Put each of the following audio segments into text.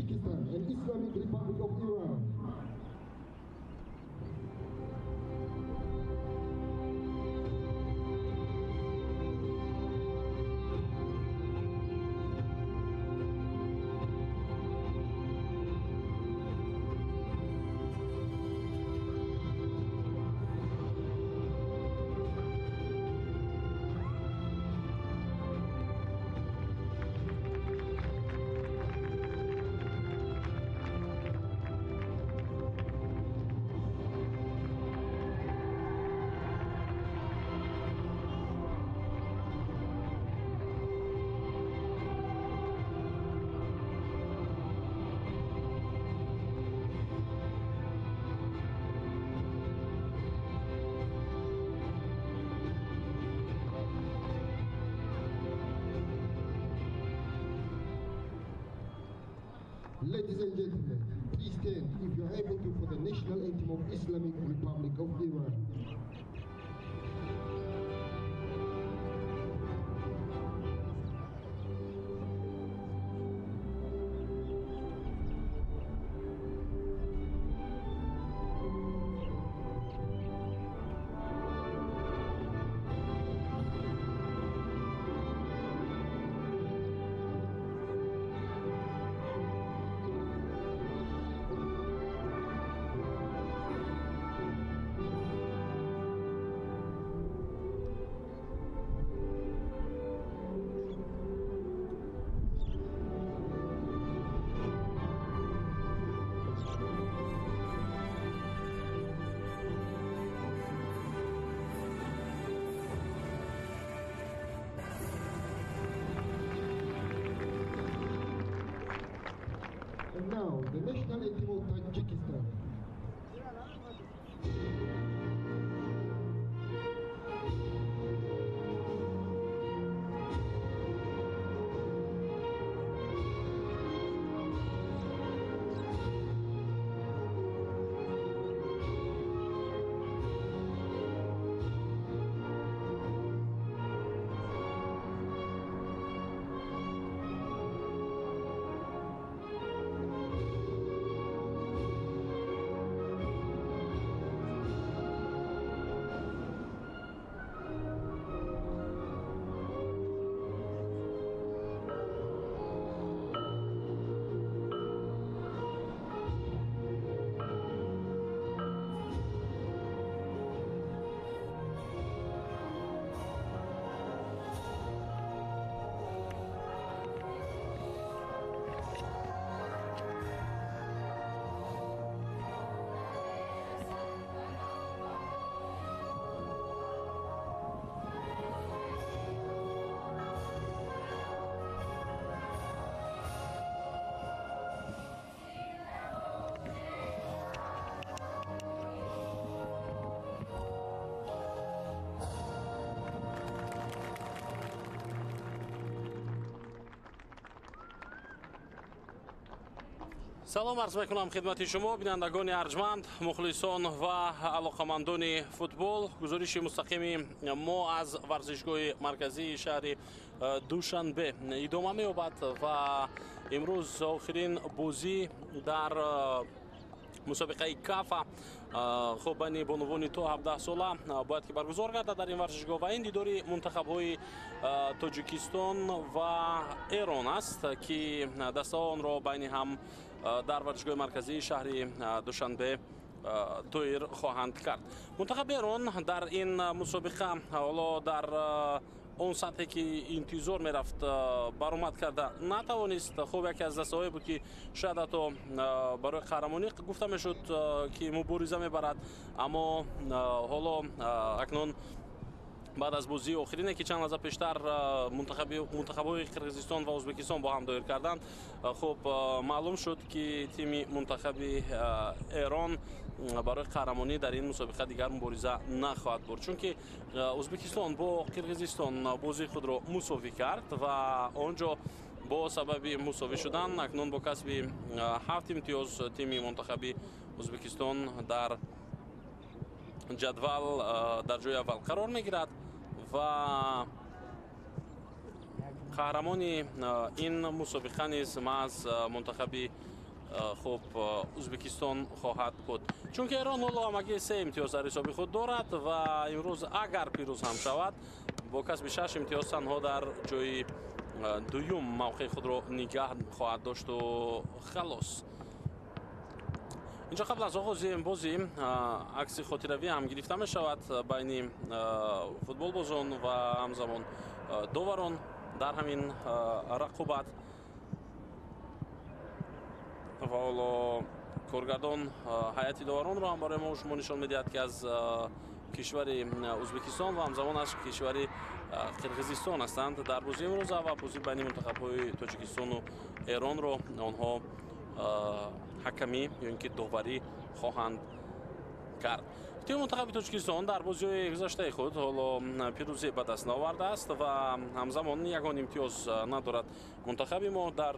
Tajikistan and Islamic Republic of Iran. Ladies and gentlemen, please stand if you are able to for the national anthem of Islamic Republic of Iran. Now, the national anthem of Tajikistan. Салом арз мекунам хидмати шумо, бинандагони арҷманд, мухлисон ва алоқамандони футбол. Гузориши мустақими мо аз варзишгоҳи марказии шаҳри Душанбе идома меёбад ва имрӯз охирин бозӣ дар мусобиқаи Кафа хуб байни бонувони то 17 сола бояд ки баргузор гардад дар ин варзишгоҳ ва ин дидори мунтахабҳои Тоҷикистон ва Эрон аст, ки дастаҳо онро байни ҳам дар варзишгоҳи марказии шаҳри Душанбе доир хоҳанд кард. Мунтахаби Эрон дар ин мусобиқа ҳоло дар он сатҳе ки интизор мерафт баромад карда натавонист. Хуб, яке аз дастаҳое буд ки шояд ҳатто барои қаҳрамонӣ гуфта мешуд ки мубориза мебарад, аммо ҳоло акнун баъд аз бозии охирине ки чанд лаҳза пештар мунтахабҳои Қирғизистон ва Ӯзбекистон бо ҳам доир карданд, хуб маълум шуд ки тими мунтахаби Эрон барои қаҳрамонӣ дар ин мусобиқа дигар мубориза нахоҳад бурд, чунки Ӯзбекистон бо Қирғизистон бозии худро мусовӣ кард ва он ҷо бо сабаби мусовӣ шудан акнун бо касби 7 имтиёз тими мунтахаби Ӯзбекистон дар ҷадвал дар ҷои аввал қарор мегирад ва қаҳрамони ин мусобиқа низ маҳз мунтахаби хуб Ӯзбекистон хоҳад буд, чунки Эрон ҳоло ҳамагӣ 3 имтиёз дар ҳисоби худ дорад ва имрӯз агар пирӯз ҳам шавад бо касби 6 имтиёз танҳо дар ҷои дуюм мавқеи худро нигаҳ хоҳад дошту халос. Инҷо қабл аз оғози бозӣ акси хотиравӣ ҳам гирифта мешавад байни футболбозон ва ҳамзамон доварон дар ҳамин рақобат ва ҳоло коргардон ҳайати доваронро ҳам барои мо шумо нишон медиҳад, ки аз кишвари Ӯзбекистон ва ҳамзамон аз кишвари Қирғизистон ҳастанд. Дар бозии имрӯза ва бозӣ байни мунтахабҳои Тоҷикистону Эронро онҳо ҳакамӣ ё ин ки доварӣ хоҳанд кард. Тими мунтахаби Тоҷикистон дар бозиҳои гузаштаи худ ҳоло пирӯзӣ ба даст наовардааст ва ҳамзамон ягон имтиёз надорад. Мунтахаби мо дар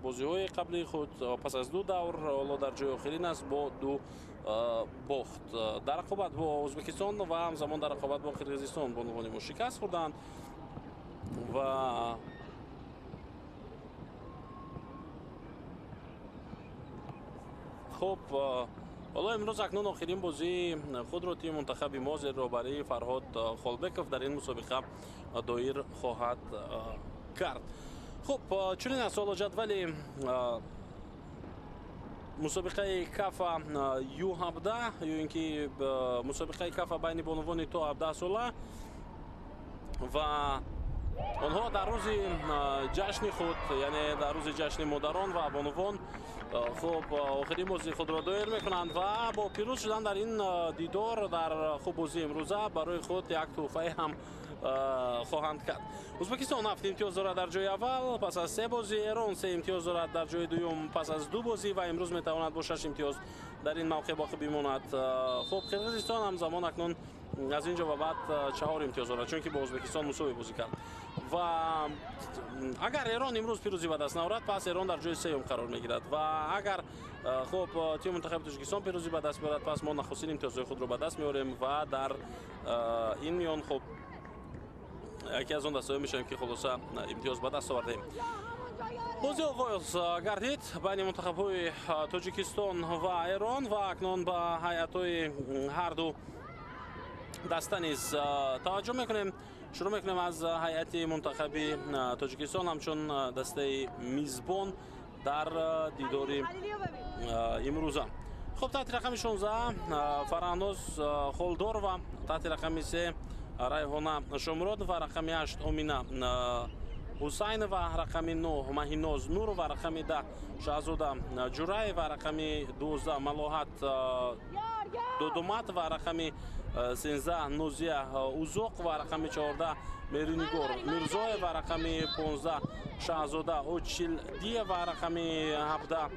бозиҳои қаблии худ пас аз 2 давр ҳоло дар ҷои охирин аст бо 2 бохт. Дар рақобат бо Ӯзбекистон ва ҳамзамон дар рақобат бо Қирғизистон бонувони мо шикаст хӯрданд ва хуб ҳоло имрӯз акнун охирин бозии худро тими мунтахаби мо зери роҳбарии Фарҳод Холбеков дар ин мусобиқа доир хоҳад кард. Хуб, чунин аст ҳоло ҷадвали мусобиқаи Кафа Ю17 ё ин ки мусобиқаи Кафа байни бонувони то 17 сола ва онҳо дар рӯзи ҷашни худ, яъне дар рӯзи ҷашни модарон ва бонувон, хуб охирин бозии худро доир мекунанд ва бо пирӯз шудан дар ин дидор дар хуб бозии имрӯза барои худ як тӯҳфае ҳам хоҳанд кард. Ӯзбекистон 7 имтиёз дорад дар ҷои аввал пас аз 3 бозӣ, Эрон 3 имтиёз дорад дар ҷои дуюм пас аз 2 бозӣ ва имрӯз метавонад бо 6 имтиёз дар ин мавқеъ боқӣ бимонад. Хуб, Қирғизистон ҳамзамон акнун аз ин ҷо ба баъд 4 имтиёз дорад, чунки бо Ӯзбекистон мусовӣ бозӣ кард ва агар Эрон имрӯз пирӯзӣ ба даст наорад, пас Эрон дар ҷои сеюм қарор мегирад ва агар хуб тими мунтахаби Тоҷикистон пирӯзӣ ба даст биёрад, пас мо нахустин имтиёзҳои худро ба даст меорем ва дар ин миён хуб яке аз он дастаҳое мешавем, ки хулоса имтиёз ба даст овардаем. Бозӣ оғоз гардид байни мунтахабҳои Тоҷикистон ва Эрон ва акнун ба ҳайатҳои ҳарду даста низ таваҷҷӯҳ мекунем. Шурӯъ мекунем аз ҳайати мунтахаби Тоҷикистон ҳамчун дастаи мизбон дар дидори имрӯза. Хуб, таҳти рақами 16 Фарҳноз Холдорова, таҳти рақами 3 Райҳона Шомуродова, рақами 8 Омина Ҳусайнова, рақами 9 Маҳиноз Нурова, рақами 10 Шаҳзода Ҷураева, рақами 12 Малоҳат Додуматова, рақами 13 Нозия Узоқ ва рақами 14 Меринигор Мирзоева, рақами 15 Шаҳзода Очилдиева, рақами 17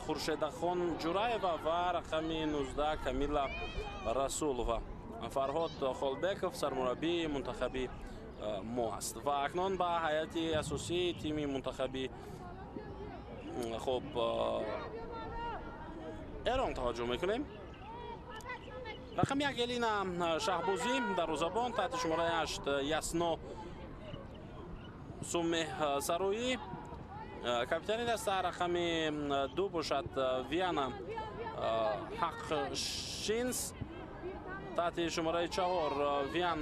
Хуршедахон Ҷураева ва рақами 19 Камила Расулова. Фарҳод Холбеков сармураббии мунтахаби мо аст ва акнун ба ҳайати асосии тими мунтахаби хуб Эрон таваҷҷӯҳ мекунем. Рақами 1 Элина Шаҳбозӣ, дарвозабон, таҳти шумораи 8 Ясно Сумеҳсароӣ, капитани даста, рақами 2 бошад Виана Ҳақшинс, таҳти шумораи 4 Виан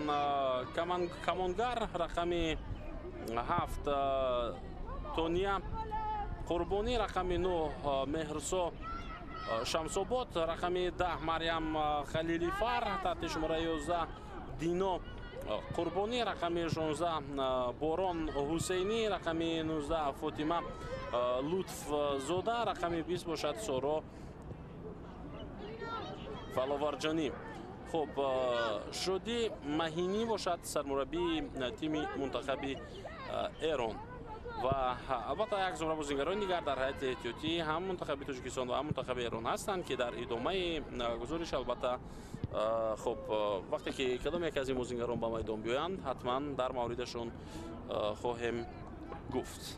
Камонгар, рақами 7 Тония Қурбонӣ, рақами 9 Меҳрсо Шамсобод, рақами 10 Марьям Халилифар, таҳти шумораи 11 Дино Қурбонӣ, рақами 16 Борон Ҳусейнӣ, рақами 19 Фотима Лутфзода, рақами 20 бошад Соро Фаловарҷонӣ. Хуб, Шодӣ Маҳинӣ бошад сармураббии тими мунтахаби Эрон ва албатта як зумра бозигарони дигар дар ҳайати эҳтиётӣ ҳам мунтахаби Тоҷикистон ва ҳам мунтахаби Эрон ҳастанд, ки дар идомаи гузориш албатта хуб вақте ки кадом яке аз ин бозигарон ба майдон биёянд, ҳатман дар мавридашон хоҳем гуфт.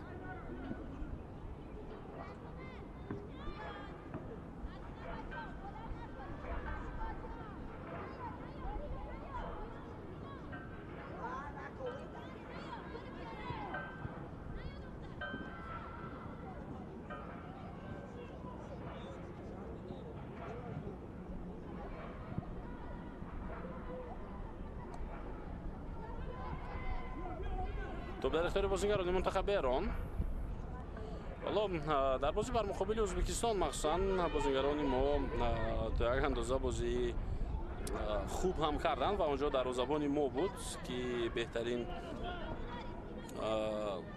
Дар ихтиёри бозингарони мунтахаби Эрон. Ҳоло дар бозӣ бар муқобили Ӯзбекистон махсусан бозингарони мо то як андоза бозии хуб ҳам карданд ва онҷо дарвозабони мо буд, ки беҳтарин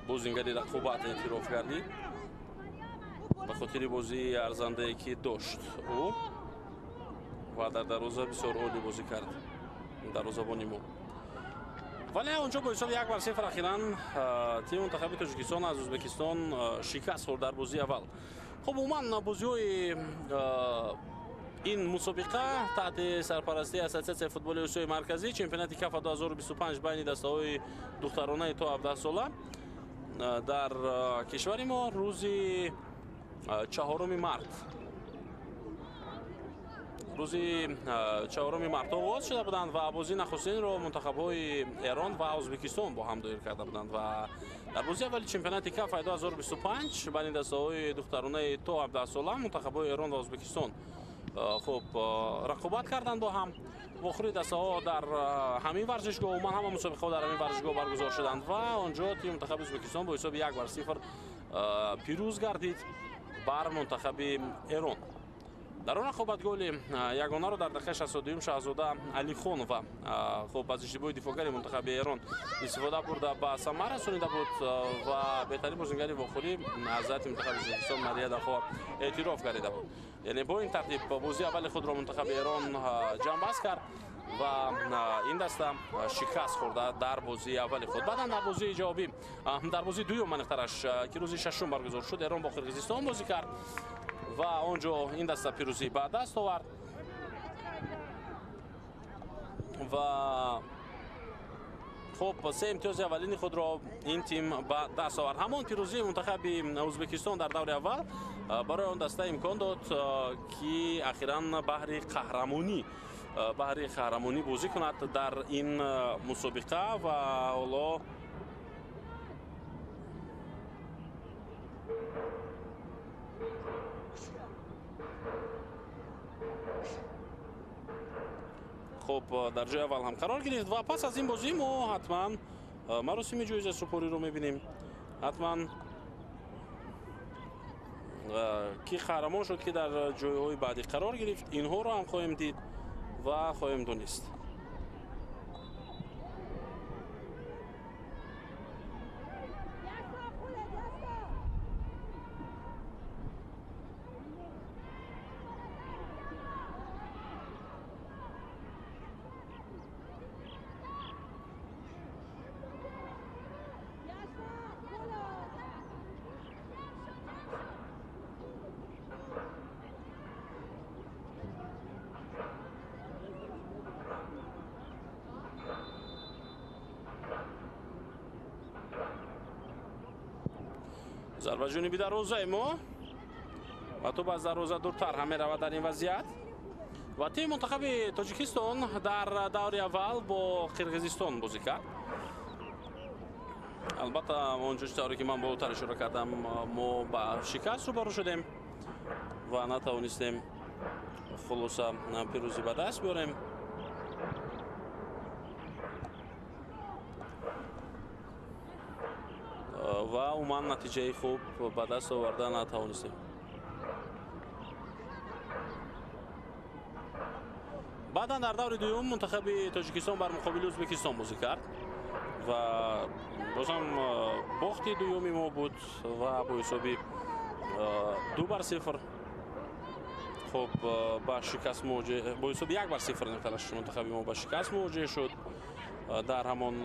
бозингари рақобат эътироф гардид ба хотири бозии арзандае ки дошт ӯ ва дар дарвоза бисёр олӣ бозӣ кард дарвозабони мо. Вале онҷо бо ҳисоби 1-0 ахиран тими мунтахаби Тоҷикистон аз Ӯзбекистон шикаст хӯрд дар бозии аввал. Хуб, умуман бозиҳои ин мусобиқа таҳти сарпарастии Ассотсиатсияи футболи Осиёи Марказӣ, чемпионати КАФА 2025 байни дастаҳои духтаронаи то 17 сола дар кишвари мо рӯзи 4 март рӯзи 4 март оғоз шуда буданд ва бозии нахустинро мунтахабҳои Эрон ва Ӯзбекистон бо ҳам доир карда буданд ва дар бозии аввали чемпионати КАФА 2025 байни дастаҳои духтаронаи то 17 сола мунтахабҳои Эрон ва Ӯзбекистон хуб рақобат карданд бо ҳам. Вохӯрии дастаҳо дар ҳамин варзишгоҳ, умуман ҳама мусобиқаҳо дар ҳамин варзишгоҳ баргузор шуданд ва онҷо тими мунтахаби Ӯзбекистон бо ҳисоби 1-0 пирӯз гардид бар мунтахаби Эрон. Дар он рақобат голи ягонаро дар дақиқаи 62 Шаҳзода Алихонова хуб аз иштибоҳи дифоъгари мунтахаби Эрон истифода бурда ба самар расонида буд ва беҳтарин бозингари вохӯрӣ аз ҳайати мунтахаби Ӯзбекистон Мария Дахова эътироф гардида буд. Яъне бо ин тартиб бозии аввали худро мунтахаби Эрон ҷамъбаст кард ва ин даста шикаст хӯрда дар бозии аввали худ. Баъдан дар бозии ҷавобӣ, дар бозии дуюм аниқтараш, ки рӯзи шашум баргузор шуд, Эрон бо Қирғизистон бозӣ кард ва он ҷо ин даста пирӯзӣ ба даст овард ва хуб се имтиёзи аввалини худро ин тим ба даст овард. Ҳамон пирӯзии мунтахаби Ӯзбекистон дар даври аввал барои он даста имкон дод, ки ахиран баҳри қаҳрамонӣ бозӣ кунад дар ин мусобиқа ва ҳоло хуб дар ҷои аввал ҳам қарор гирифт. Ва пас аз ин бозӣ мо ҳатман маросими ҷоизасупориро мебинем. Ҳатман ки қаҳрамон шуд, ки дар ҷойҳои баъдӣ қарор гирифт, инҳоро ҳам хоҳем дид ва хоҳем донист. Зарба ҷониби дарвозаи мо ва тӯп аз дарвоза дуртар ҳам меравад дар ин вазъият. Ва тими мунтахаби Тоҷикистон дар даври аввал бо Қирғизистон бозӣ кард. Албатта он ҷо тавре ки ман болотар ишора кардам, мо ба шикаст рӯбарӯ шудем ва натавонистем хулоса пирӯзӣ ба даст биёрем. Ва умуман натиҷаи хуб ба даст оварда натавонистем. Баъдан дар даври дуюм мунтахаби Тоҷикистон бар муқобили Ӯзбекистон бозӣ кард ва бозам бохти дуюми мо буд ва бо ҳисоби 2-0 хуб ба шикаст мувоҷеҳ, бо ҳисоби 1-0 нуқтараш мунтахаби мо ба шикаст мувоҷеҳ шуд дар ҳамон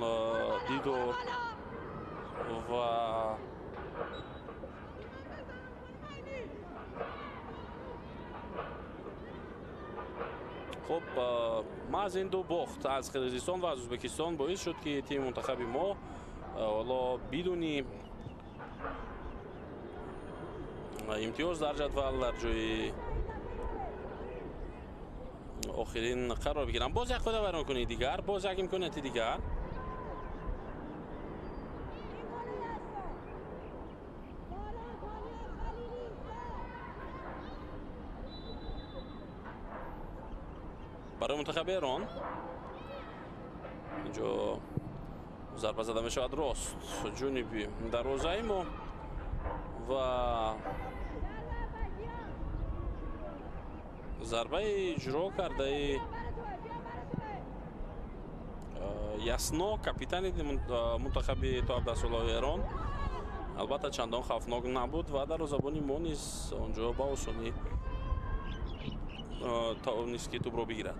дидор. Ва хуб маҳз ин ду бохт аз Қирғизистон ва аз Ӯзбекистон боис шуд, ки тими мунтахаби мо ҳоло бидуни имтиёз дар ҷадвал дар ҷои охирин қарор бигиранд. Боз як қоида вайронкунии дигар, боз як имконияти дигар. Барои мунтахаби Эрон инҷо Зарба зада мешавад рост ҷониби дарвозаи мо ва зарбаи иҷро кардаи Ясно, капитани мунтахаби то 17-солаи Эрон, албатта чандон хавфнок набуд ва дарвозабони мо низ онҷо ба осонӣ тавонист ки тӯбро бигирад.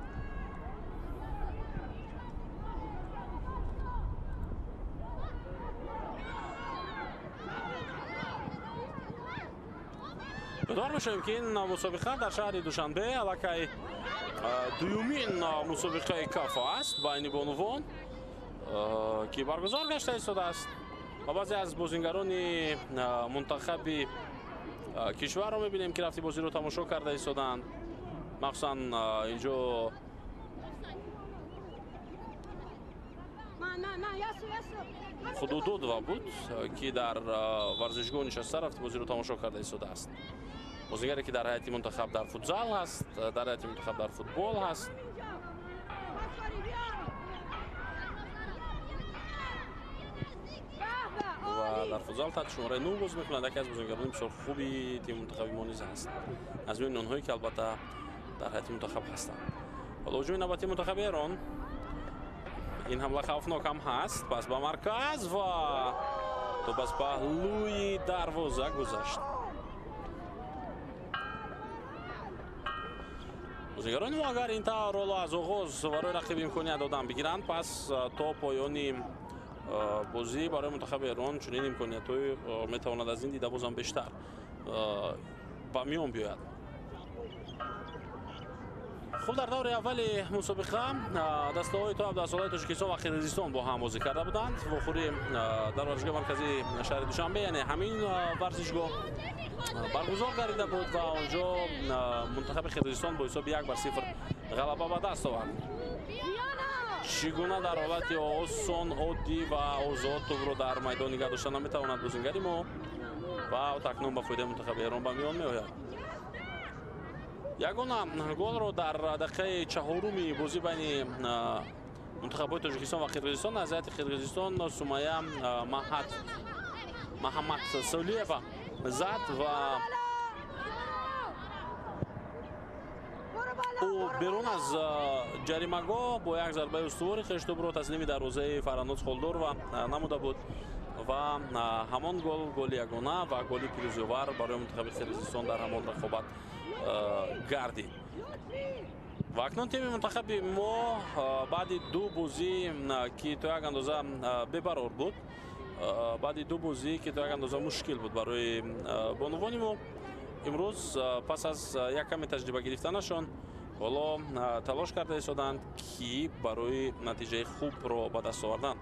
Ёдовар мешавем, ки ин мусобиқа дар шаҳри Душанбе аллакай дуюмин мусобиқаи кафа аст байни бонувон, ки баргузор гашта истодааст ва баъзе аз бозингарони мунтахаби кишварро мебинем, ки рафти бозиро тамошо карда истодаанд. Махсусан инҷо Худудудова буд, ки дар варзишгоҳ нишаста рафти бозиро тамошо карда истодааст. Бозингаре, ки дар ҳайати мунтахаб дар футзал ҳаст, дар ҳайати мунтахаб дар футбол ҳаст. Ва дар футзал таҳти шумораи 9 боз мекунад. Яке аз бозингарони бисёр хуби тими мунтахаби мо низ ҳаст, аз миёни онҳое, ки албатта дар ҳайати мунтахаб ҳастанд. Ҳоло ҳуҷуми навбатии мунтахаби Эрон. Ин ҳамла хавфнок ҳам ҳаст. Пас ба марказ ва тӯб аз паҳлӯи дарвоза гузашт. Бозингарони мо агар ин тавр ҳоло аз оғоз барои рақиб имконият додан бигиранд, пас то поёни бозӣ барои мунтахаби Эрон чунин имкониятҳое метавонад аз ин дида бозам бештар ба миён биёяд. Хуб, дар даври аввали мусобиқа дастаҳои то 17-солаи Тоҷикистон ва Қирғизистон бо ҳам бозӣ карда буданд. Вохӯрӣ дар варзишгоҳи марказии шаҳри Душанбе, яъне ҳамин варзишгоҳ баргузор гардида буд ва онҷо мунтахаби Қирғизистон бо ҳисоби 1-0 ғалаба ба даст овард. Чӣ гуна дар ҳолати осон, оддӣ ва озод тӯбро дар майдон нигоҳ дошта наметавонад бозингари мо ва акнун ба фоидаи мунтахаби Эрон ба миён меояд. Ягона голро дар дақиқаи чаҳоруми бозӣ байни мунтахабҳои Тоҷикистон ва Қирғизистон аз ҳайати Қирғизистон Сумая Маҳаммад Солиева зад ва ӯ берун аз ҷаримагоҳ бо як зарбаи устувори хеш тӯбро таслими дарвозаи Фараноз Холдорова намуда буд ва ҳамон гол голи ягона ва голи пирӯзиовар барои мунтахаби Қирғизистон дар ҳамон рақобат гардид. Ва акнун тими мунтахаби мо баъди ду бозӣ, ки то як андоза бебарор буд, баъди ду бозӣ, ки то як андоза мушкил буд барои бонувони мо, имрӯз пас аз як каме таҷриба гирифтанашон ҳоло талош карда истоданд, ки барои натиҷаи хубро ба даст овардан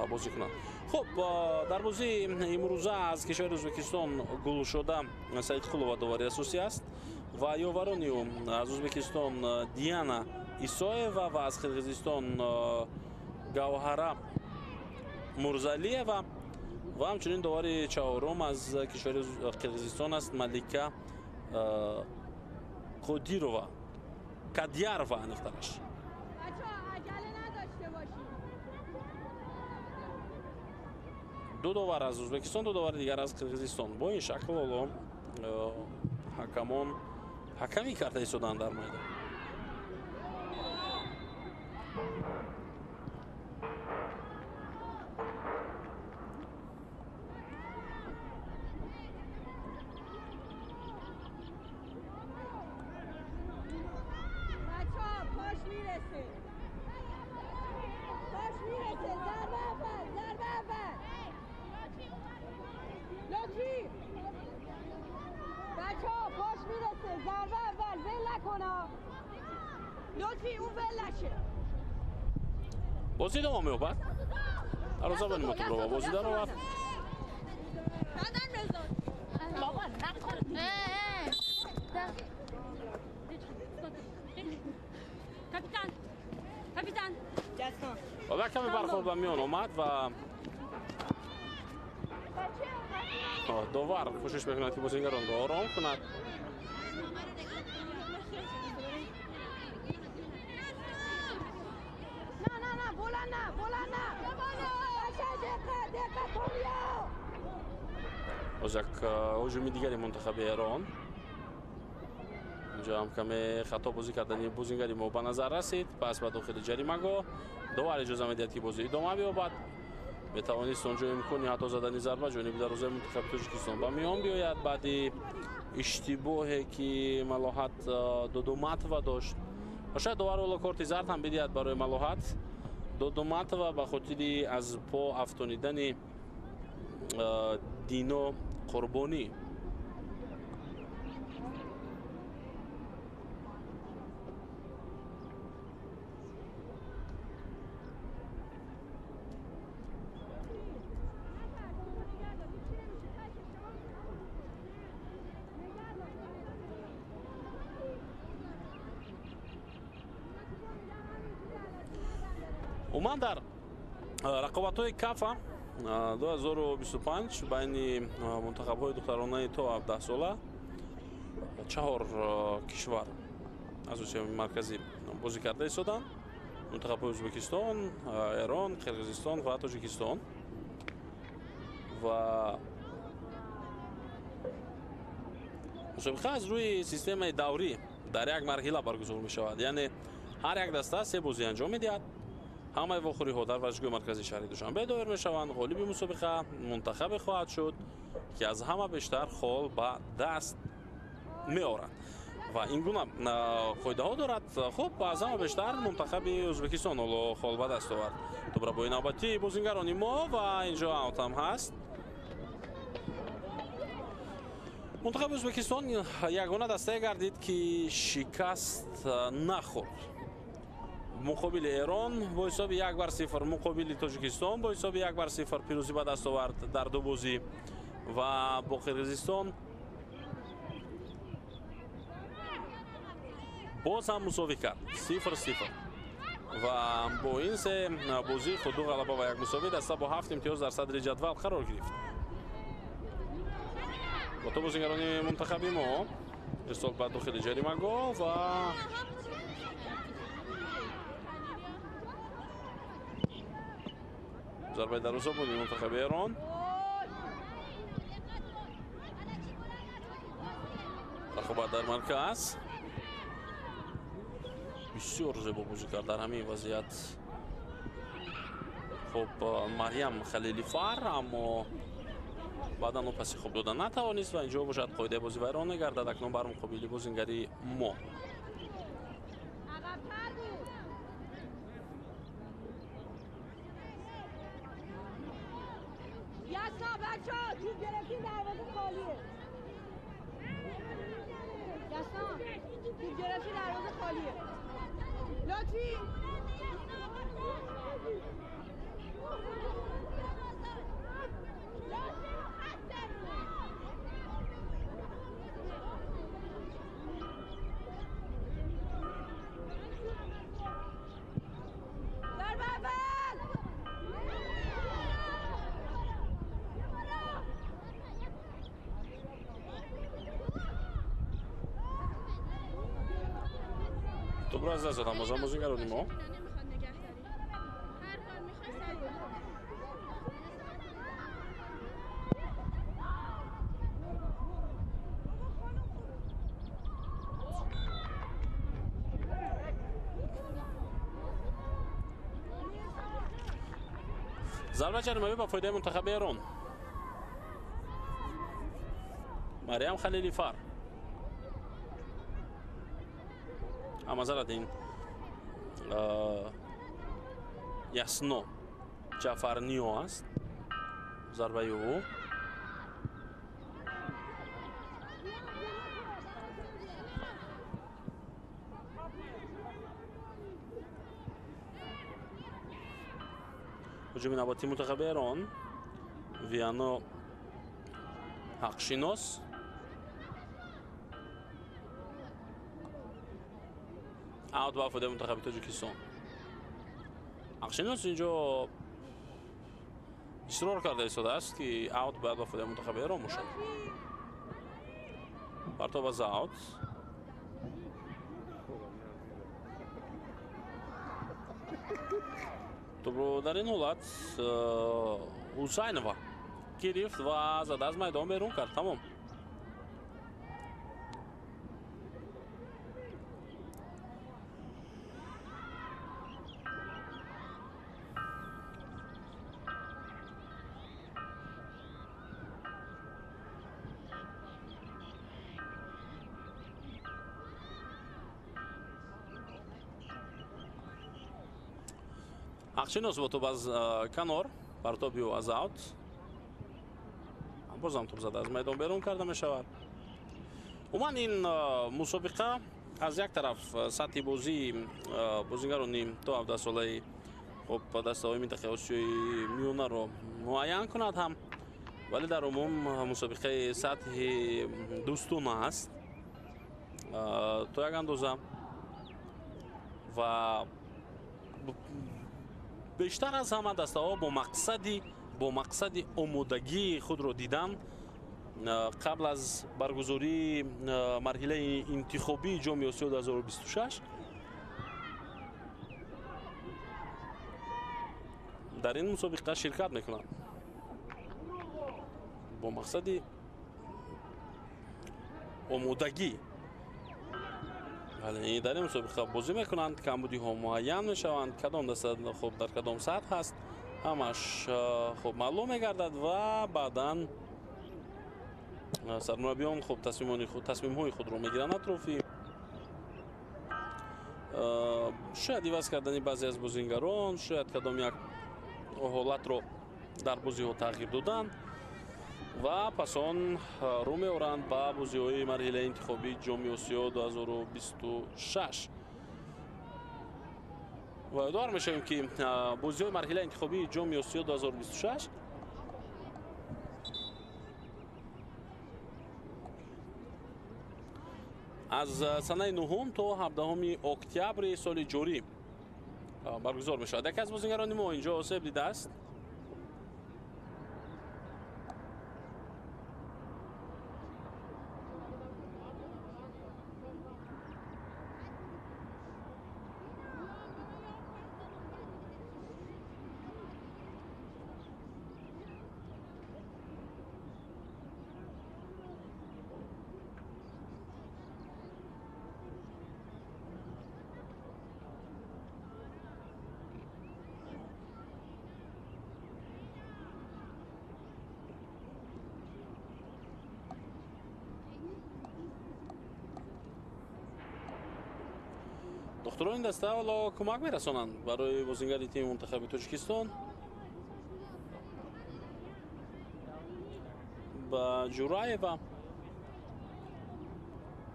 бозӣ кунанд. Хуб, дар бозии имрӯза аз кишвари Ӯзбекистон Гулшода Саидқулова довари асосӣ аст ва ёварони ӯ аз Ӯзбекистон Диана Исоева ва аз Қирғизистон Гавҳара Мурзалиева ва ҳамчунин довари чаҳорум аз кишвари Қирғизистон аст Малика Қодирова, Кадярова аниқтараш. Ду довар аз Ӯзбекистон, ду довари дигар аз Қирғизистон. Бо ин шакл ҳоло ҳакамон ҳакамӣ карда истоданд дар майдон. Бозӣ идома меёбад. Дарвозабони мо тӯбро ба бозӣ даровард. Ва як каме бархӯрд ба миён омад ва довар кӯшиш мекунад, ки бозигаронро ором кунад. Боз як ҳуҷуми дигари мунтахаби Эрон. Инҷо ҳам каме хато бозӣ кардани бозингари мо ба назар расид. Пас ба дохили ҷаримагоҳ довар иҷоза медиҳад, ки бозӣ идома биёбад. Метавонист онҷо имкони ҳатто задани зарба ҷониби дарвозаи мунтахаби Тоҷикистон ба миён биёяд баъди иштибоҳе, ки Малоҳат Додуматова дошт. Ва шояд довар ҳоло корти зард ҳам бидиҳад барои Малоҳат Додуматова ба хотири аз по афтонидани Дино Қурбонӣ. Умуман дар рақобатҳои КАФА 2025 байни мунтахабҳои духтаронаи то 17 сола 4 кишвар аз Осиёи Марказӣ бозӣ карда истоданд. Мунтахабҳои Ӯзбекистон, Эрон, Қирғизистон ва Тоҷикистон. Ва мусобиқа аз рӯи системаи даврӣ дар як марҳила баргузор мешавад. Яъне ҳар як даста 3 бозӣ анҷом медиҳад. Ҳамаи вохӯриҳо дар варзишгоҳи марказии шаҳри Душанбе доир мешаванд. Ғолиби мусобиқа мунтахабе хоҳад шуд, ки аз ҳама бештар хол ба даст меорад. Ва ин гуна қоидаҳо дорад. Хуб, аз ҳама бештар мунтахаби Ӯзбекистон ҳоло хол ба даст овард. Тӯбрабои навбатии бозингарони мо ва инҷо аут ҳам ҳаст. Мунтахаби Ӯзбекистон ягона дастае гардид, ки шикаст нахӯрд. Муқобили Эрон бо ҳисоби 1-0, муқобили Тоҷикистон бо ҳисоби 1-0 пирӯзӣ ба даст овард дар ду бозӣ ва бо Қирғизистон боз ҳам мусовӣ кард 0-0 ва бо ин се бозӣ худ 2 ғалаба ва 1 мусовӣ даста бо 7 имтиёз дар садри ҷадвал қарор гирифт. Бо то бозингарони мунтахаби мо ирсол ба дохили ҷаримагоҳ ва зарбаи дарвоза буд мунтахаби Эрон. Рақобат дар марказ. Бисёр зебо бозӣ кард дар ҳамин вазъият. Хуб, Марьям Халилифар, аммо баъдан ӯ паси хуб дода натавонист ва инҷо бошад қоидаи бозӣ вайрон мегардад акнун бар муқобили бозингари мо. یسنا بچه ها توپ گرفتین دروازه خالیه. یسنا توپ گرفتی دروازه خالیه. لطفی Тӯбро аз даст додам бозам бозингарони мо. Зарба ҷаримавӣ ба фоидаи мунтахаби Эрон. Марьям Халилифар. Амазарат ин Ясно Ҷафарниё аст. Зарбаи ӯ. Ҳуҷуми навбатии мунтахаби Эрон. Виано Ҳақшинос. Аут ба фоидаи мунтахаби Тоҷикистон. Ҳақшинос инҷо исрор карда истодааст, ки аут бояд ба фоидаи мунтахаби Эрон бошад. Партоб аз аут. Тӯбро дар ин ҳолат Ҳусайнова Гирифт ва зада аз майдон берун кард. Тамом. Ҳақшинос бо тӯб аз канор, партоби ӯ аз аут. Бозам тӯб зада аз майдон берун карда мешавад. Умуман ин мусобиқа аз як тараф сатҳи бозии бозигарони то 17 солаи хуб дастаҳои минтақаи Осиёи Миёнаро муайян кунад ҳам, вале дар умум мусобиқаи сатҳи дӯстона аст то як андоза ва бештар аз ҳама дастаҳо бо мақсади омодагии худро дидан қабл аз баргузории марҳилаи интихобии Ҷоми Осиё 2026 дар ин мусобиқа ширкат мекунанд бо мақсади омодагӣ. Бале, дар ин мусобиқа бозӣ мекунанд, камбудиҳо муайян мешаванд, кадом даста хуб дар кадом сатҳ ҳаст, ҳамаш хуб маълум мегардад ва баъдан сармураббиён хуб тасмимҳои худро мегиранд атрофи шояд иваз кардани баъзе аз бозингарон, шояд кадом як ҳолатро дар бозиҳо тағйир додан ва пас он рӯ меоранд ба бозиҳои марҳилаи интихобии Ҷоми Осиё 2026. Ва ёдовар мешавем, ки бозиҳои марҳилаи интихобии Ҷоми Осиё 2026 аз санаи 9 то 17 октябри соли ҷорӣ баргузор мешавад. Яке аз бозигарони мо инҷо осеб дидааст. Духтурони даста ҳоло кӯмак мерасонанд барои бозингари тими мунтахаби Тоҷикистон ба Ҷураева.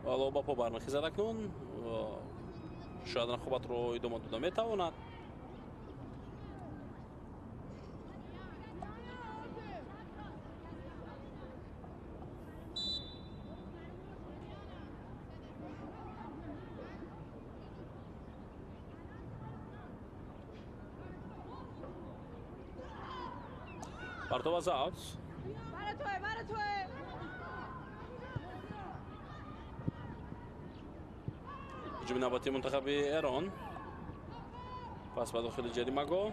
Ҳоло ба по бармехезад акнун, шояд рақобатро идома дода метавонад. Партов аз аут. Ҳуҷуми навбатии мунтахаби Эрон. Пас ба дохили ҷаримагоҳ.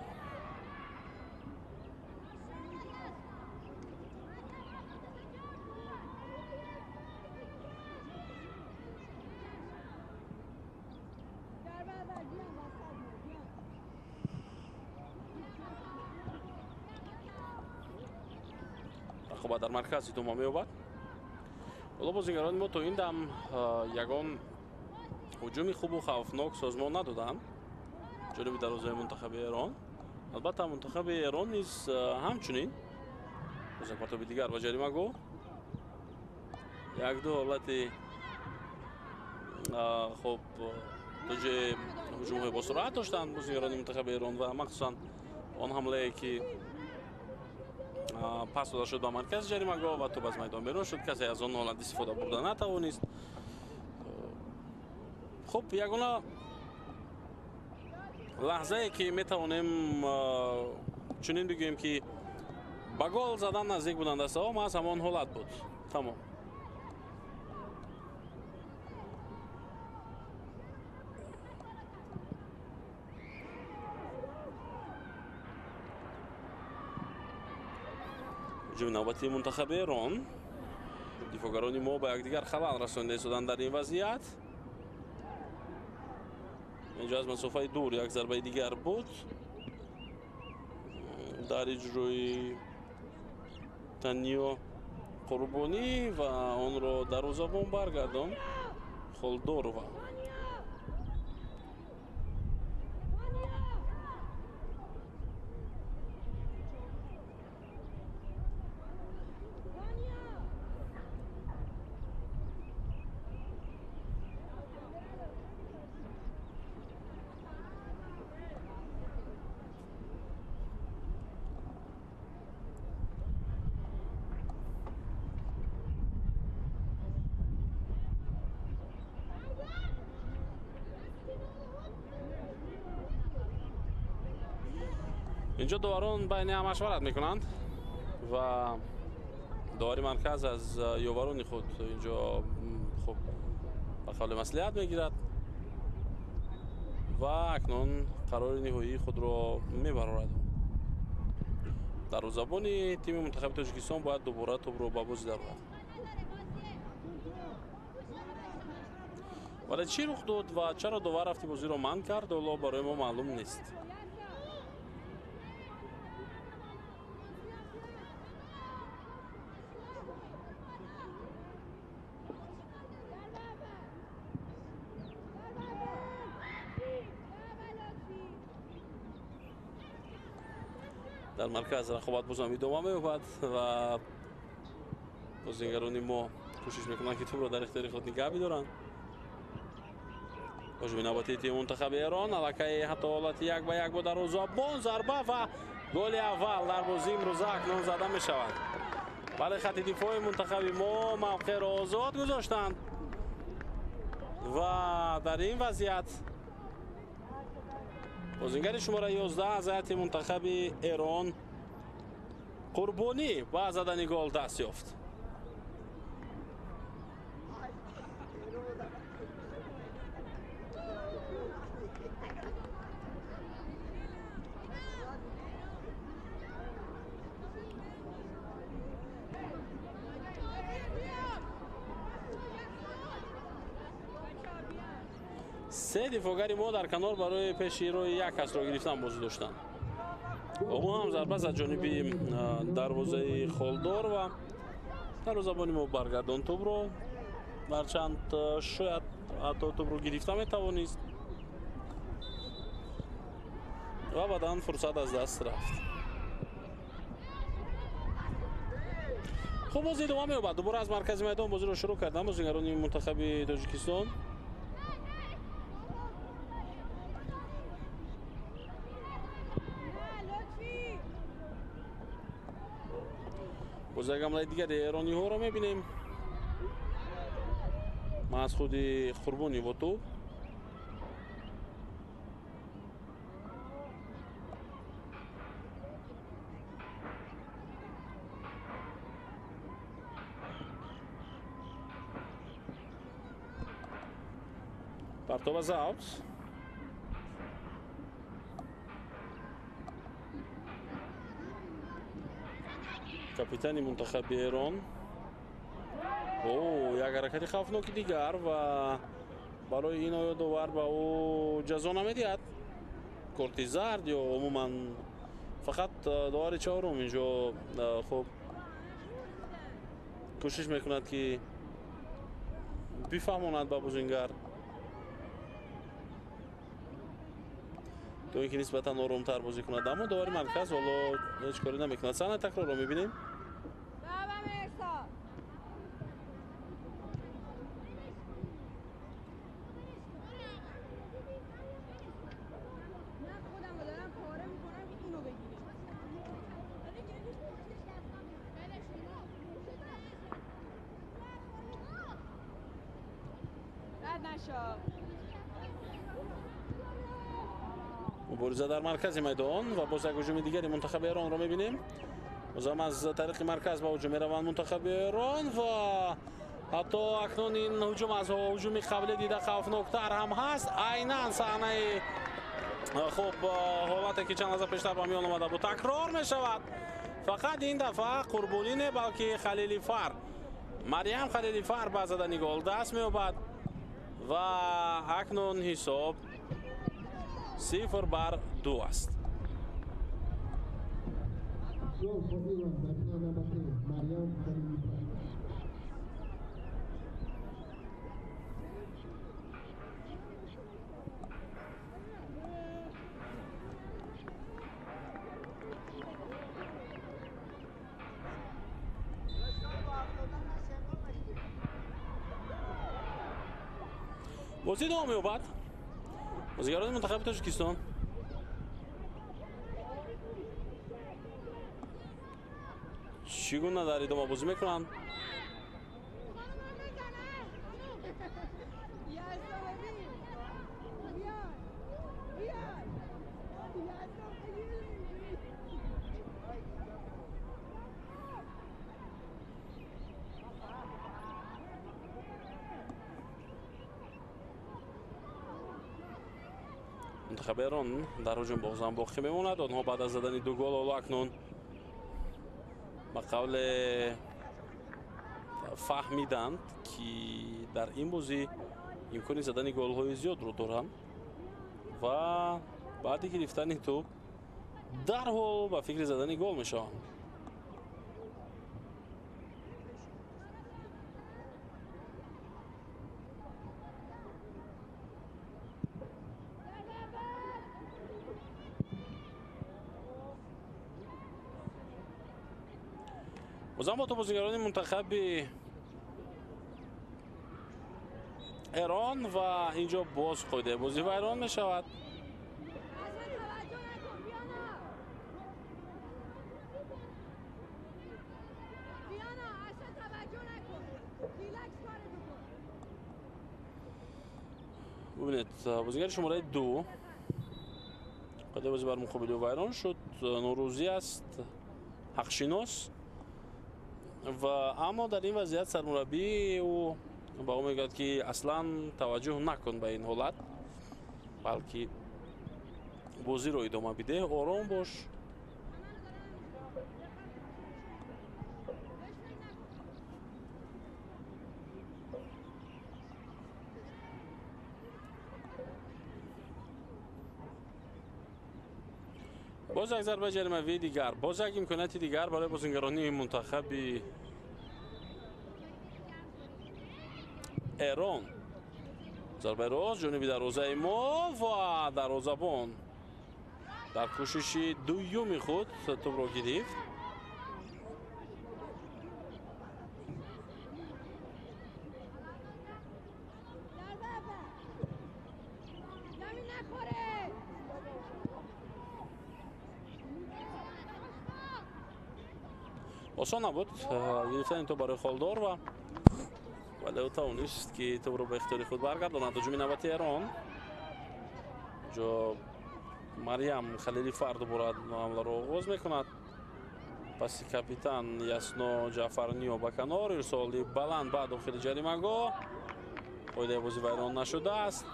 Рақобат дар марказ идома меёбад. Ҳоло бозигарони мо то ин дам ягон ҳуҷуми хубу хавфнок созмон надоданд ҷониби дарвозаи мунтахаби Эрон. Албатта мунтахаби Эрон низ ҳамчунин боз як мартоби дигар ба ҷаримагоҳ як-ду ҳолати хуб то ҷое ҳуҷумҳои босуръат доштанд бозигарони мунтахаби Эрон ва махсусан он ҳамлае ки пас дода шуд ба маркази ҷаримагоҳ ва тӯб аз майдон берун шуд. Касе аз он ҳолат истифода бурда натавонист. Хуб, ягона лаҳзае ки метавонем чунин бигӯем ки ба гол задан наздик буданд дастаҳо, маҳз ҳамон ҳолат буд. Тамом. Ҳуҷуми навбатии мунтахаби Эрон. Дифоъгарони мо ба якдигар халал расонда истоданд дар ин вазъият. Инҷо аз масофаи дур як зарбаи дигар буд дар иҷрои Таниё Қурбонӣ ва онро дарвозабон баргардон Холдорова. Инҷо доварон байни ҳам машварат мекунанд ва довари марказ аз ёварони худ инҷо хуб ба қавли маслиҳат мегирад ва акнун қарори ниҳоии худро мебарорад. Дарвозабони тими мунтахаби Тоҷикистон бояд дубора тӯбро ба бозӣ дарорад. Вале чӣ рух дод ва чаро довар рафти бозиро манъ кард, ҳоло барои мо маълум нест. Дар марказ рақобат бозам идома меёбад ва бозигарони мо кӯшиш мекунанд, ки тӯбро дар ихтиёри худ нигаҳ бидоранд. Ҳуҷуми навбатии тими мунтахаби Эрон аллакай ҳатто ҳолати 1-1 бо дарвозабон, зарба ва голи аввал дар бозии имрӯза акнун зада мешавад. Вале хати дифои мунтахаби мо мавқеъро озод гузоштанд ва дар ин вазъият бозингари шумораи 11 аз ҳайати мунтахаби Эрон Қурбонӣ ба задани гол даст ёфт. Се дифоъгари мо дар канор барои пеши роҳи як касро гирифтан бозӣ доштанд. Ӯ ҳам зарба зад ҷониби дарвозаи Холдор ва дарвозабони мо баргардон тӯбро, ҳарчанд шояд ҳатто тӯбро гирифта метавонист ва баъдан фурсат аз даст рафт. Хуб, бозӣ идома меёбад. Дубора аз маркази майдон бозиро шурӯъ карданд бозигарони мунтахаби Тоҷикистон. Боз як ҳамлаи дигари эрониҳоро мебинем. Аз худи Қурбонӣ бо тӯб. Партова за аут. Капитани мунтахаби Эрон. Як ҳаракати хавфноки дигар ва барои ин оё довар ба ӯ ҷазо намедиҳад? Корти зард ё умуман фақат довари чорум инҷо хуб кӯшиш мекунад, ки бифаҳмонад ба бозингар, то ин ки нисбатан оромтар бозӣ кунад. Аммо довари марказ ҳоло ҳеҷ корӣ намекунад. Саҳнаи такрорро мебинем. Мубориза дар маркази майдон ва боз як ҳуҷуми дигари мунтахаби Эронро мебинем. Бозам аз тариқи марказ ба ҳуҷум мераванд мунтахаби Эрон ва ҳатто акнун ин ҳуҷум аз ҳуҷуми қаблӣ дида хавфноктар ҳам ҳаст. Айнан саҳнаи хуб ҳолате ки чанд лаҳза пештар ба миён омада буд такрор мешавад. Фақат ин дафъа Қурбонӣ не, балки Халилифар, Марьям Халилифар ба задани гол даст меёбад ва акнун ҳисоб 0-2 аст. Goal for Iran by player number 10, Maryam Khalilifar. Бозӣ идома меёбад. Бозигарони мунтахаби Тоҷикистон чӣ гуна дар идома бозӣ мекунанд? Мунтахаби Эрон дар ҳуҷум бозам боқӣ мемонад. Онҳо баъд аз задани 2 гол ҳоло акнун ба қавле фаҳмиданд, ки дар ин бозӣ имкони задани голҳои зиёдро доранд ва баъди гирифтани тӯб дарҳол ба фикри задани гол мешаванд. Бозам бо бозигарони мунтахаби Эрон ва инҷо боз қоидаи бозӣ вайрон мешавад. Бубинед, бозигари шумораи 2 қоидаи бозӣ бар муқобили ӯ вайрон шуд. Норӯзӣ аст, ҳақшинос, ва аммо дар ин вазъият сармураббии ӯ ба ӯ мегӯяд, ки аслан таваҷҷӯҳ накун ба ин ҳолат, балки бозиро идома бидеҳ, ором бош. Боз як зарбаи ҷаримавии дигар, боз як имконияти дигар барои бозингарони мунтахаби Эрон. Зарбаи рост ҷониби дарвозаи мо ва дарвозабон дар кӯшиши дуюми худ тӯбро гирифт. Осон набуд гирифтани тӯб барои холдор, ва вале ӯ тавонист, ки тӯбро ба ихтиёри худ баргардонад. Ҳуҷуми навбати Эрон, ҷо Марьям Халилифар дубора ҳамларо оғоз мекунад. Паси капитан Ясно Ҷаъфарниё ба канор, ирсоли баланд ба дохили ҷаримагоҳ. Қоидаи бозӣ вайрон нашудааст.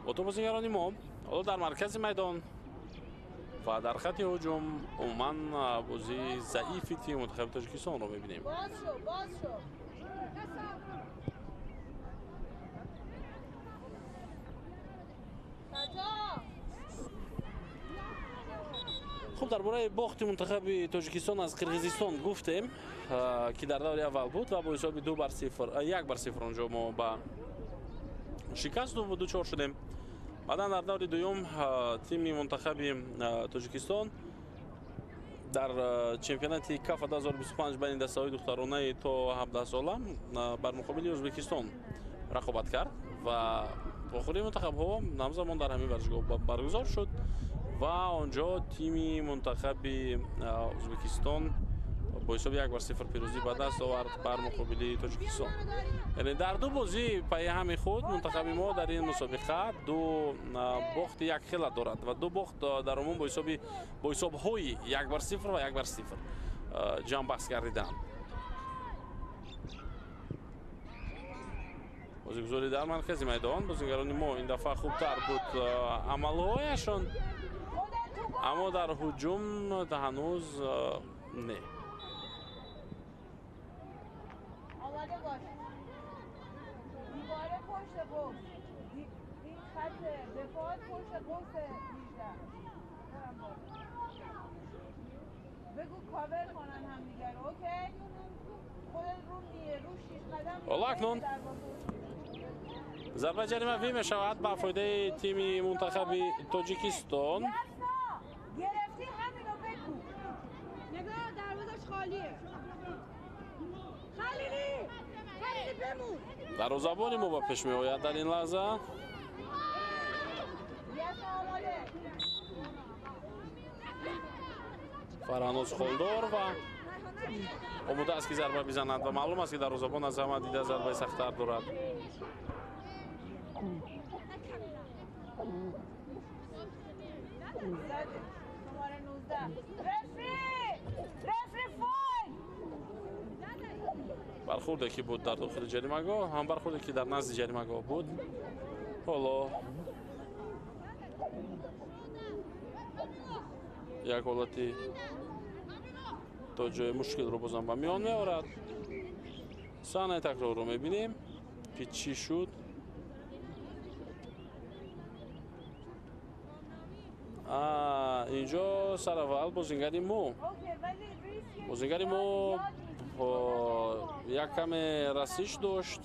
Бо бозигарони мо ҳоло дар маркази майдон ва дар хатти ҳуҷум умуман бозии заифи тими мунтахаби Тоҷикистонро мебинем. Хуб, дар бораи бохти мунтахаби Тоҷикистон аз Қирғизистон гуфтем, ки дар даври аввал буд ва бо ҳисоби 2-0, 1-0 онҷо мо ба шикаст дучор шудем. Баъдан дар даври дуюм тими мунтахаби Тоҷикистон дар чемпионати КАФА 2025 байни дастаҳои духтаронаи то 17 сола бар муқобили Ӯзбекистон рақобат кард ва охири мунтахабҳо ҳамзамон дар ҳамин варзишгоҳ баргузор шуд Ва онҷо тими мунтахаби Ӯзбекистон бо ҳисоби 1-0 пирӯзӣ ба даст овард бар муқобили Тоҷикистон. Яъне дар ду бозӣ пайи ҳами худ мунтахаби мо дар ин мусобиқа ду бохти якхела дорад ва ду бохт дар умум бо ҳисобҳои 1-0 ва 1-0 ҷамъбаст гардиданд. Бозигузорӣ дар маркази майдон, бозигарони мо ин дафъа хубтар буд амалҳояшон, аммо дар ҳуҷум ҳанӯз не. آماده باش. دیواره پشت قوس. این خط دفاع پشت قوس 18. بگو کاور کنن هم دیگر. اوکی؟ خودت رو میه رو 6 قدم. اکنون ضربه جریمه میشود به فایده تیم منتخب تاجیکستان. گرفتی همینو بگو. نگاه دروازش خالیه. خلیلی خلیلی بمون. دروازه‌بان ما به پیش میآید در این لحظه. فرانوز خلدور و омода аст ки зарба бизанад ва маълум аст ки дарвозабон аз ҳама дида зарбаи сахттар дорад. Бархурде ки буд дар дохили ҷаримагоҳ, ҳам бархурде ки дар назди ҷаримагоҳ буд. Ҳоло як ҳолати то ҷои мушкилро бозам ба миён меорад. Саҳнаи такрорро мебинем ки чӣ шуд. Инҷо сараввал бозингари мо як каме расиш дошт.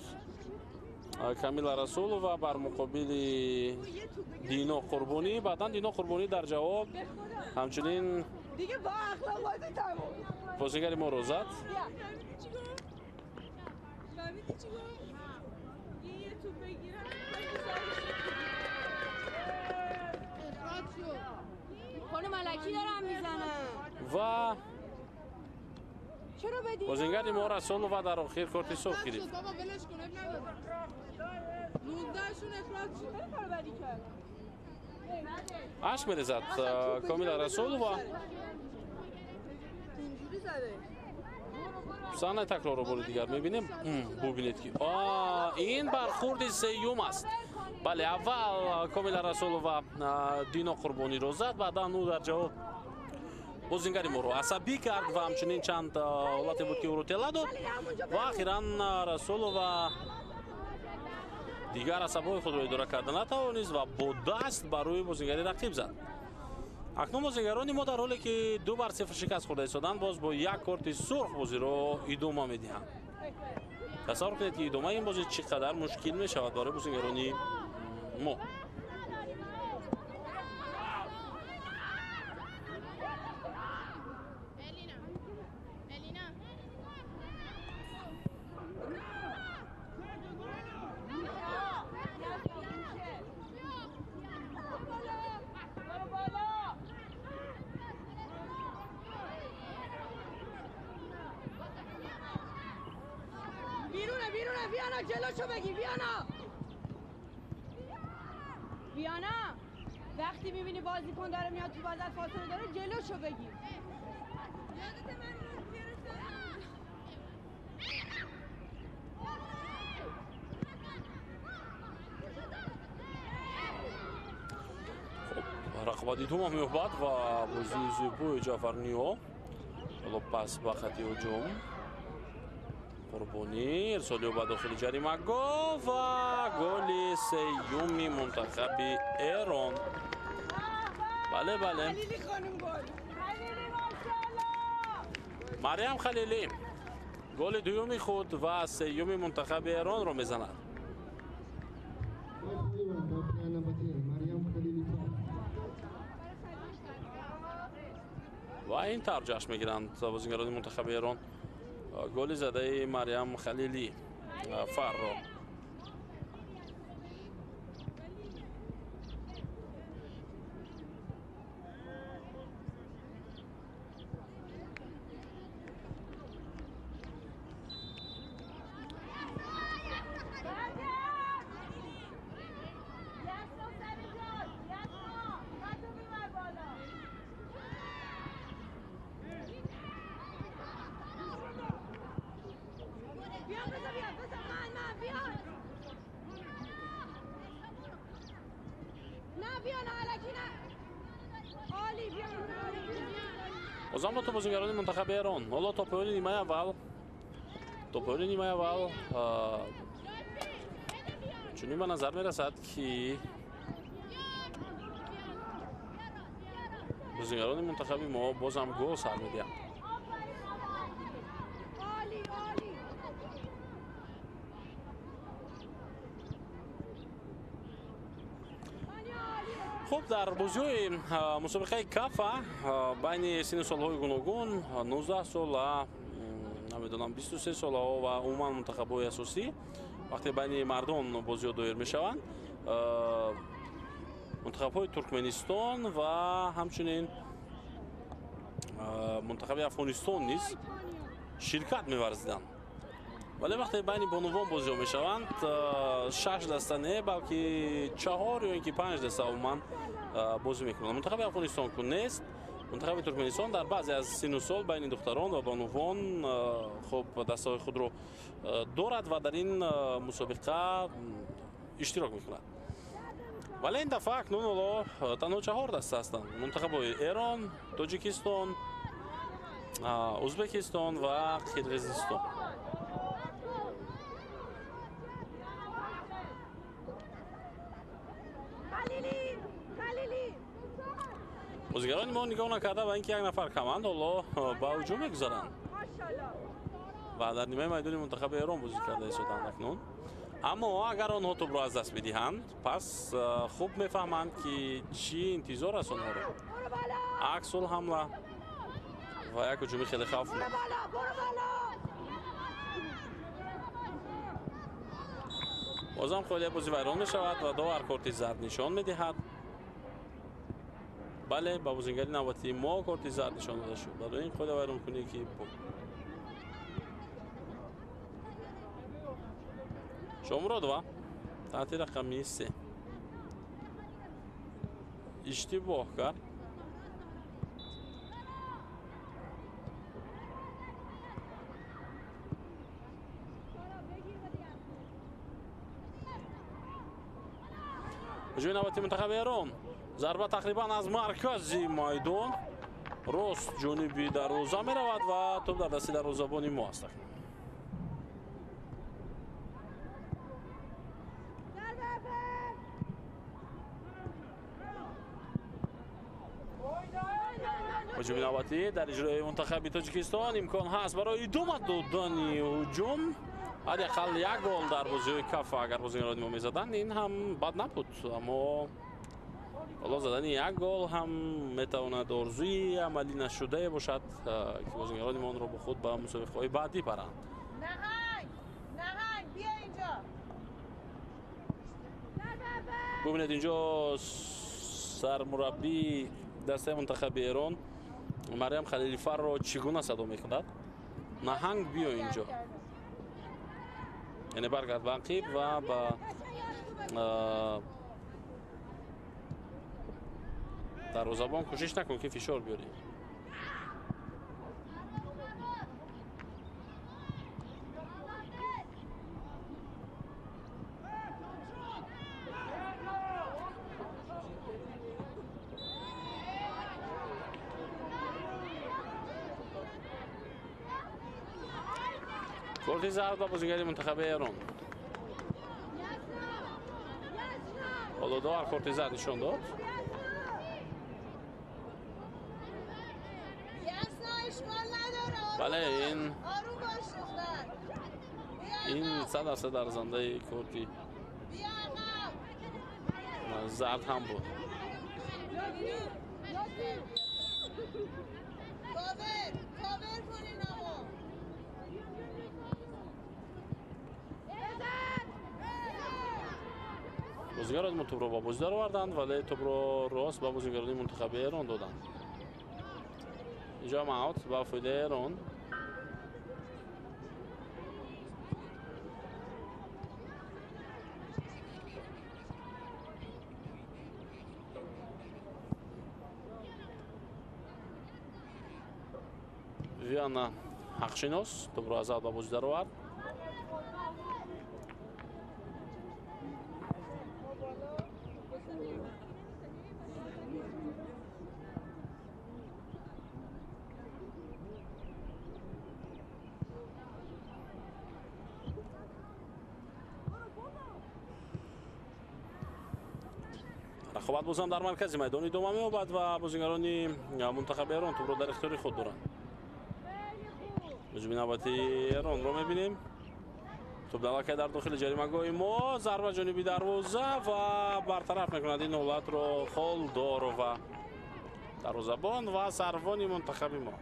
Камила Расулова бар муқобили Дино Қурбонӣ. Баъдан Дино Қурбонӣ дар ҷавоб ҳамчунин бозингари моро зад. Ва бозингари мо Расулова дар охир корти сурх гирифт. Ашк мерезад Комила Расулова. Саҳнаи такрорро бори дигар мебинем. Бубинед ки ин бархурди сеюм аст. Бале, аввал Комила Расулова Дино Қурбониро зад, баъдан ӯ дар ҷавоб бозингари моро асабӣ кард ва ҳамчунин чанд ҳолате буд ки ӯро тела дод ва охиран Расулова дигар асабҳои худро идора карда натавонист ва бо даст ба рӯи бозингари рақиб зад. Акнун бозингарони мо дар ҳоле ки 2-0 шикаст хӯрда истоданд, боз бо як корти сурх бозиро идома медиҳанд. Тасаввур кунед ки идомаи ин бозӣ чӣ қадар мушкил мешавад барои бозингарони мо. جلوشو بگی ویانا. ویانا وقتی میبینی بازیکن داره میاد تو وسط فاصله داره جلوشو بگی. یادت من خب рақобат идома меёбад ва бозии зебои Ҷаъфарниё. Ҳоло пас ба хати ҳуҷум Қурбонӣ ирсоли ба дохили ҷаримагоҳ ва голи сеюми мунтахаби Эрон. Бале, бале. Марьям Халилӣ голи дуюми худ ва сеюми мунтахаби Эронро мезанад. Ва ин тавр ҷашн мегиранд бозингарони мунтахаби Эрон голи задаи Марьям Халилӣ фарро. Бозам бо бозигарони мунтахаби Эрон. Ҳоло то поёни нимаи аввал, то поёни нимаи аввал чунин ба назар мерасад, ки бозигарони мунтахаби мо бозам гол сар медиҳанд. Хуб, дар бозиҳои мусобиқаи Кафа байни синну солҳои гуногун 19 сола, намедонам, 23 солаҳо ва умуман мунтахабҳои асосӣ, вақте байни мардон бозиҳо доир мешаванд, мунтахабҳои Туркменистон ва ҳамчунин мунтахаби Афғонистон низ ширкат меварзиданд. Вале вақте байни бонувон бозиҳо мешаванд, 6 даста не, балки 4 ё ин ки 5 даста умуман бозӣ мекунанд. Мунтахаби Афғонистон ку нест. Мунтахаби Туркменистон дар баъзе аз синну сол байни духтарон ва бонувон хуб дастаҳои худро дорад ва дар ин мусобиқа иштирок мекунад. Вале ин дафъа акнун ҳоло танҳо 4 даста ҳастанд. Мунтахабҳои Эрон, Тоҷикистон, Ӯзбекистон ва Қирғизистон. Бозигарони мо нигоҳ накарда ба ин ки як нафар каманд, ҳоло ба ҳуҷум мегузаранд ва дар нимаи майдони мунтахаби Эрон бозӣ карда истоданд акнун. Аммо агар онҳо тӯбро аз даст бидиҳанд, пас хуб мефаҳманд, ки чӣ интизор аст онҳоро. Аксул ҳамла ва як ҳуҷуми хеле хавфнок. Бозам қоидаи бозӣ вайрон мешавад ва довар корти зард нишон медиҳад. Бале, ба бозигари навбатии мо корти зард нишон дода шуд барои ин қоида вайронкунӣ, ки буд. Шомуродова таҳти рақами 3 иштибоҳ кард. Ҳуҷуми навбатии мунтахаби Эрон. Зарба тақрибан аз маркази майдон рост ҷониби дарвоза меравад ва тӯб дар дасти дарвозабони мо аст. Ҳуҷуми навбатӣ дар иҷрои мунтахаби Тоҷикистон имкон ҳаст барои идома додани ҳуҷум. Ҳадди ақал як гол дар бозиҳои Кафа агар бозигарони мо мезаданд, ин ҳам бад набуд, аммо ҳоло задани як гол ҳам метавонад орзуи амалӣ нашудае бошад, ки бозигарони мо онро бо худ ба мусобиқаҳои баъдӣ баранд. Бубинед, инҷо сармураббии дастаи мунтахаби Эрон Марьям Халилифарро чӣ гуна садо мекунад? Наҳанг, биё инҷо. Яъне баргард ба ақиб ва ба дарвозабон кӯшиш накун, ки фишор биёрӣ. Корти зард ба бозигари мунтахаби Эрон. Ҳоло довар корти зард нишон дод. Бале, ин 100% арзандаи корти зард ҳам буд. Бозигарон тӯбро ба бозӣ дароварданд, вале тӯбро рост ба бозигарони мунтахаби Эрон доданд. Инҷо аут ба фоидаи Эрон. Виана ҳақшинос тӯбро аз аут ба бозӣ даровард. Рақобат бозам дар маркази майдон идома меёбад ва бозигарони мунтахаби Эрон тӯбро дар ихтиёри худ доранд. Ҳуҷуми навбати Эронро мебинем. Тӯб аллакай дар дохили ҷаримагоҳи мо, зарба ҷониби дарвоза ва бартараф мекунад ин ҳолатро Холдорова, дарвозабон ва сарвони мунтахаби мо.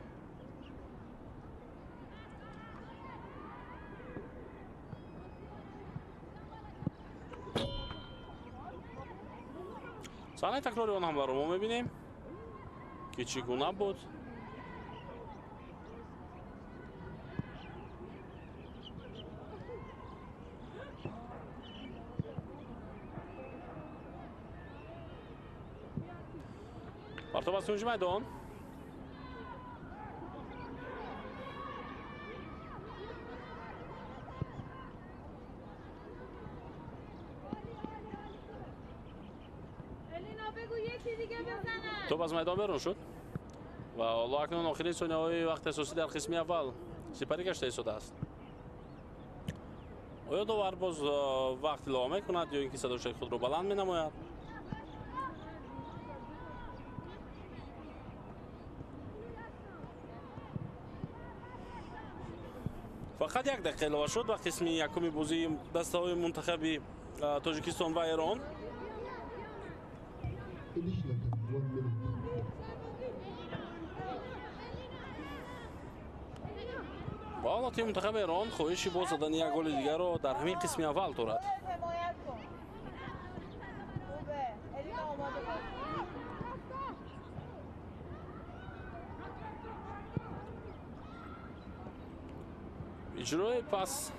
Саҳнаи такрори он ҳамларо мо мебинем, ки чӣ гуна буд. Партоб аз кунҷи майдон. Тӯб аз майдон берун шуд ва ҳоло акнун охирин сонияҳои вақти асосӣ дар қисми аввал сипарӣ гашта истодааст. Оё довар боз вақт илова мекунад ё ин ки садошаи худро баланд менамояд? Фақат як дақиқа илова шуд ва қисми якуми бозии дастаҳои мунтахаби Тоҷикистон ва Эрон. Ва ҳоло тими мунтахаби Эрон хоҳиши боз задани як голи дигарро дар ҳамин қисми аввал дорад. Иҷрои пас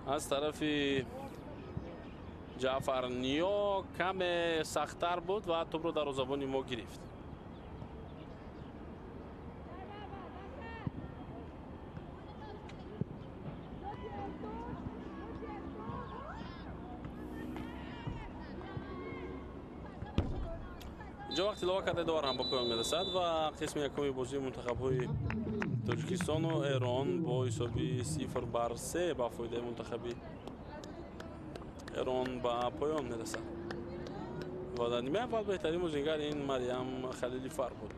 аз тарафи Ҷаъфар Ниё каме сахттар буд ва тӯбро дарвозабони мо гирифт. Инҷо вақт илова карда довар ҳам ба поён мерасад ва қисми якуми бозии мунтахабҳои Тоҷикистону Эрон бо ҳисоби 0-3 ба фоидаи мунтахаби Эрон ба поён мерасад. Ва дар нимаи аввал беҳтарин бозингар ин Марьям Халилифар буд.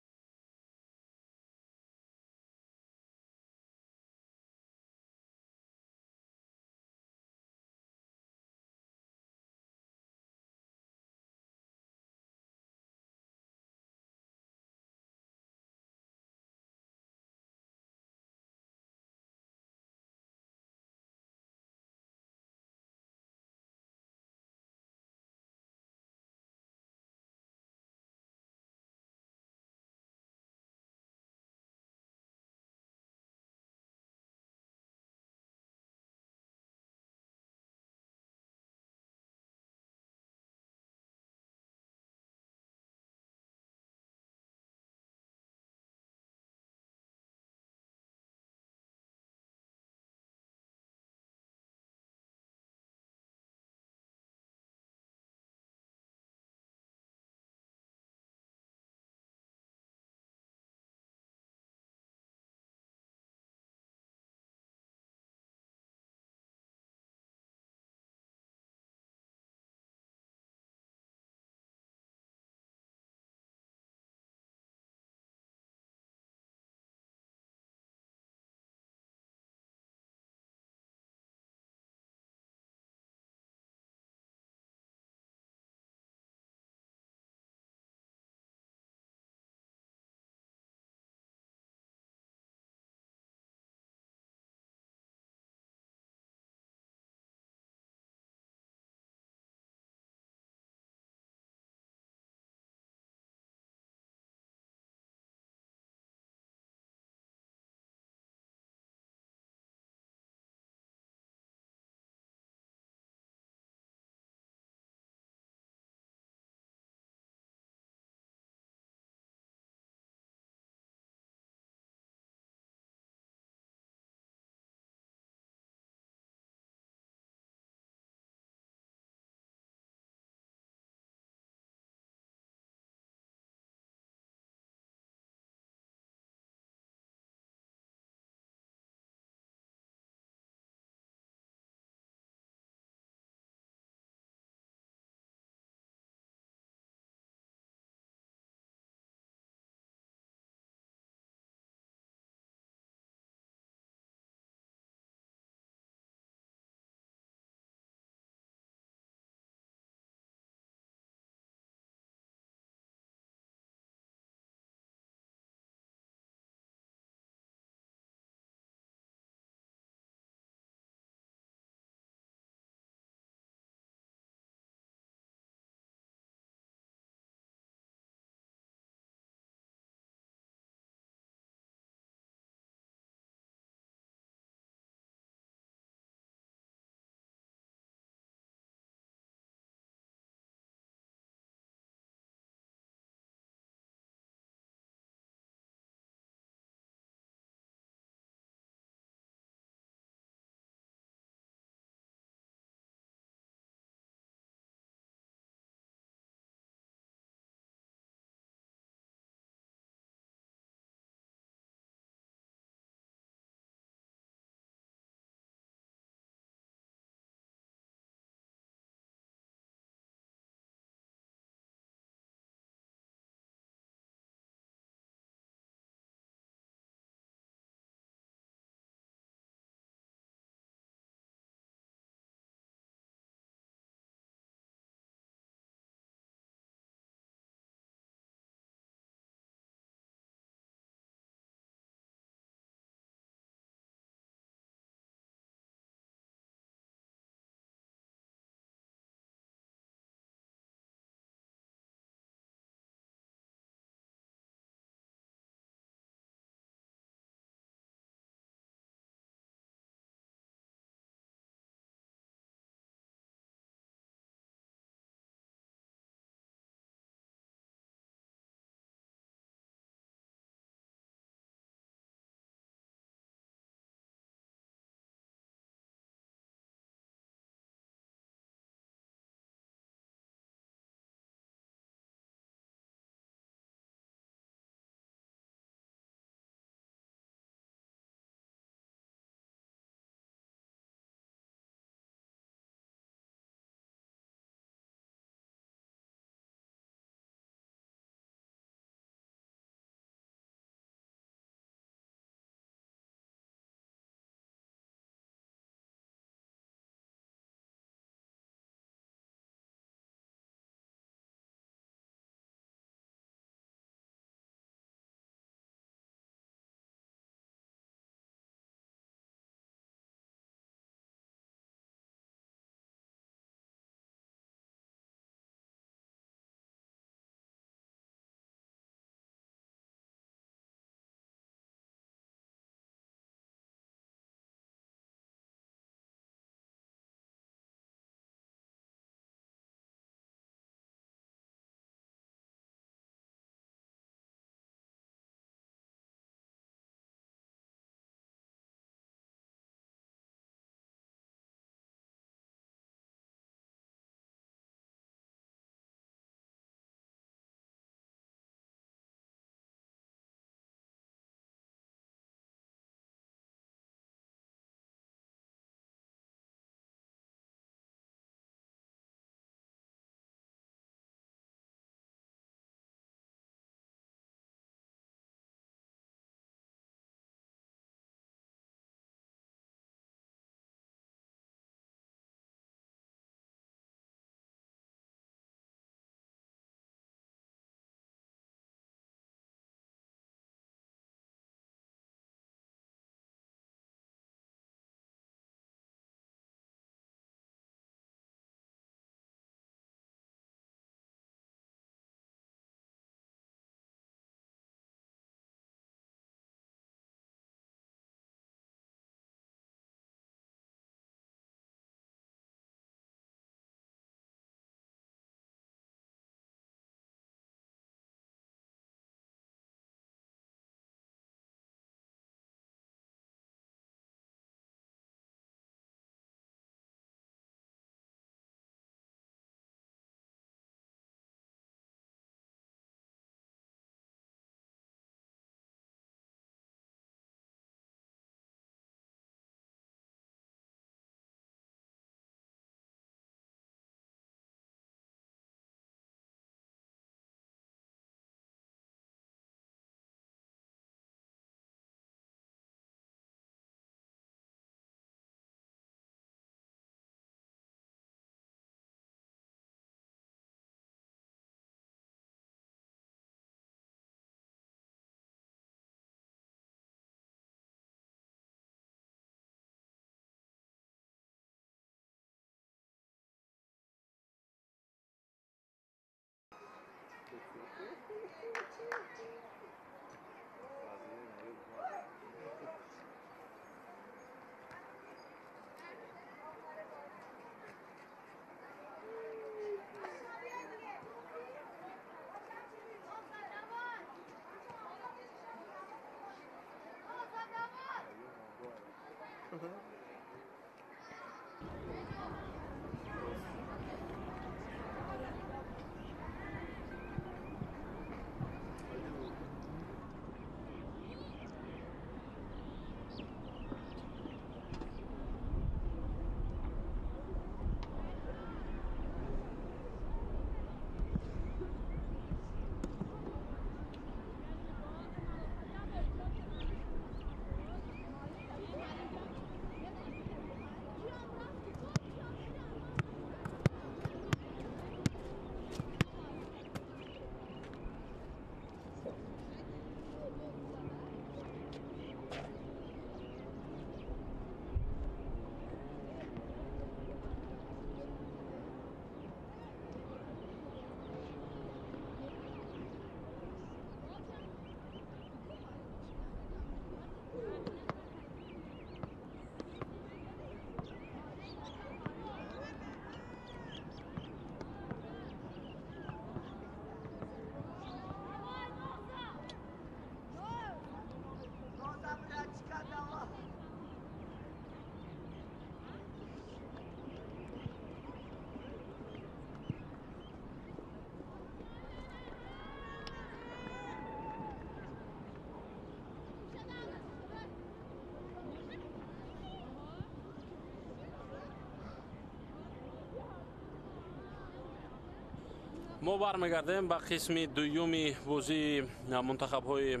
Мо бармегардем ба қисми дуюми бозии мунтахабҳои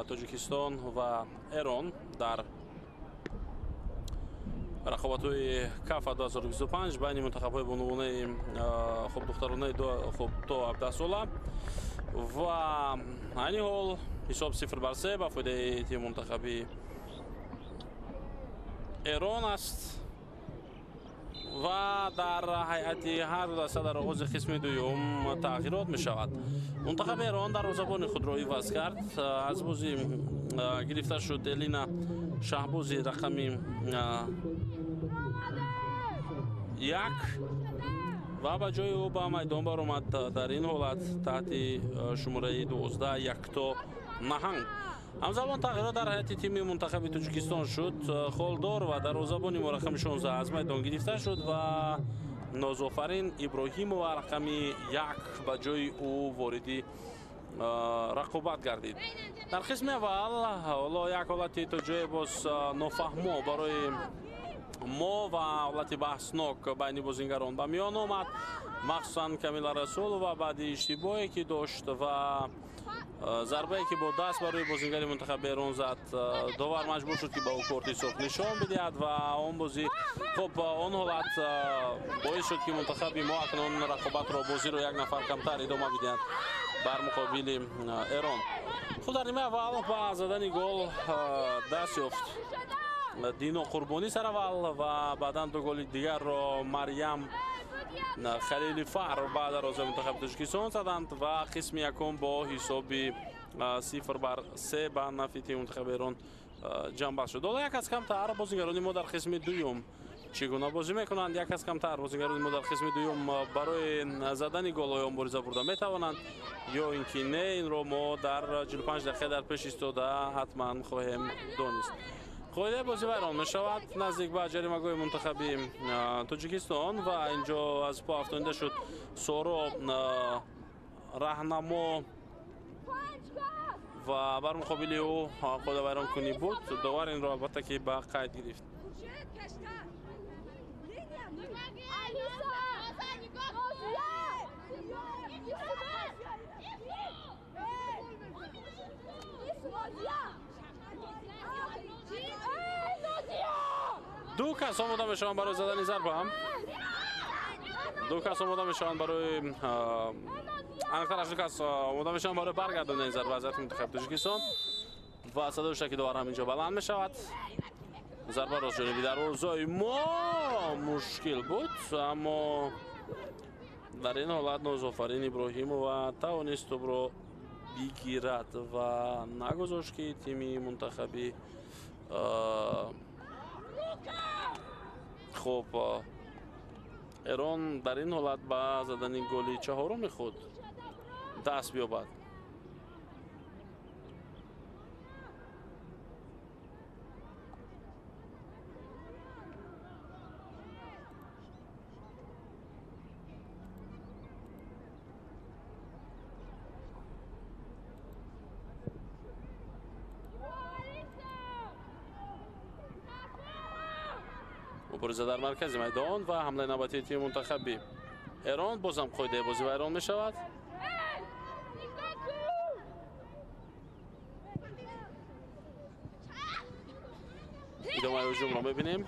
Тоҷикистон ва Эрон дар рақобатҳои КАФА 2025 байни мунтахабҳои бонувонаи хуб духтаронаи хуб то 17 сола ва айни ҳол ҳисоб 0-3 ба фоидаи тими мунтахаби Эрон аст ва дар ҳайати ҳар ду даста дар оғози қисми дуюм тағйирот мешавад. Мунтахаби Эрон дарвозабони худро иваз кард. Аз бозӣ гирифта шуд Элина Шаҳбози рақами 1 ва ба ҷои ӯ ба майдон баромад дар ин ҳолат таҳти шумораи 12 Якто Наҳанг. Ҳамзамон тағйирот дар ҳайати тими мунтахаби Тоҷикистон шуд. Холдор ва дарвозабони мо рақами 16 аз майдон гирифта шуд ва Нозофарин Иброҳимова рақами 1 ба ҷои ӯ вориди рақобат гардид. Дар қисми аввал ҳоло як ҳолати то ҷое боз нофаҳмо барои мо ва ҳолати баҳснок байни бозингарон ба миён омад. Махсусан Камила Расулова баъди иштибоҳе ки дошт ва зарбае ки бо даст барои бозингари мунтахаби Эрон зад, довар маҷбур шуд ки ба ӯ корти сурх нишон бидиҳад ва он бозӣ хуб он ҳолат боис шуд ки мунтахаби мо акнун рақобатро бозиро як нафар камтар идома бидиҳад бар муқобили Эрон. Хуб дар нимаи аввал ба задани гол даст ёфт Дино Қурбонӣ сараввал ва баъдан ду голи дигарро Марьям Халилифар ба дарвозаи мунтахаби Тоҷикистон заданд ва қисми якум бо ҳисоби 0-3 ба нафи тими мунтахаби Эрон ҷамъбаст шуд. Ҳоло як аз камтар бозингарони мо дар қисми дуюм чӣ гуна бозӣ мекунанд? Як аз камтар бозингарони мо дар қисми дуюм барои задани голҳои мубориза бурда метавонанд ё ин ки не, инро мо дар 45 дақиқа дар пеш истода ҳатман хоҳем донист. Қоидаи бозӣ вайрон мешавад наздик ба ҷаримагоҳи мунтахаби Тоҷикистон ва инҷо аз по афтонида шуд Соро Раҳнамо ва бар муқобили ӯ қоидавайронкунӣ буд. Довар инро албатта ки ба қайд гирифт. Ду кас омода мешаванд барои задани зарба. Ду кас омода мешаванд барои ду кас омода мешаванд барои баргардонидани зарба аз ҳайати мунтахаби Тоҷикистон ва садои шаки довар ҳам инҷо баланд мешавад. Зарба рост ҷониби дарвозаи мо мушкил буд, аммо дар ин ҳолат Нозофарин Иброҳимова тавонист тӯбро бигирад ва нагузошт ки тими мунтахаби хуб Эрон дар ин ҳолат ба задани голи чаҳоруми худ даст биёбад. Мубориза дар маркази майдон ва ҳамлаи навбатии тими мунтахаби Эрон. Бозам қоидаи бозӣ вайрон мешавад. Идомаи ҳуҷумро мебинем.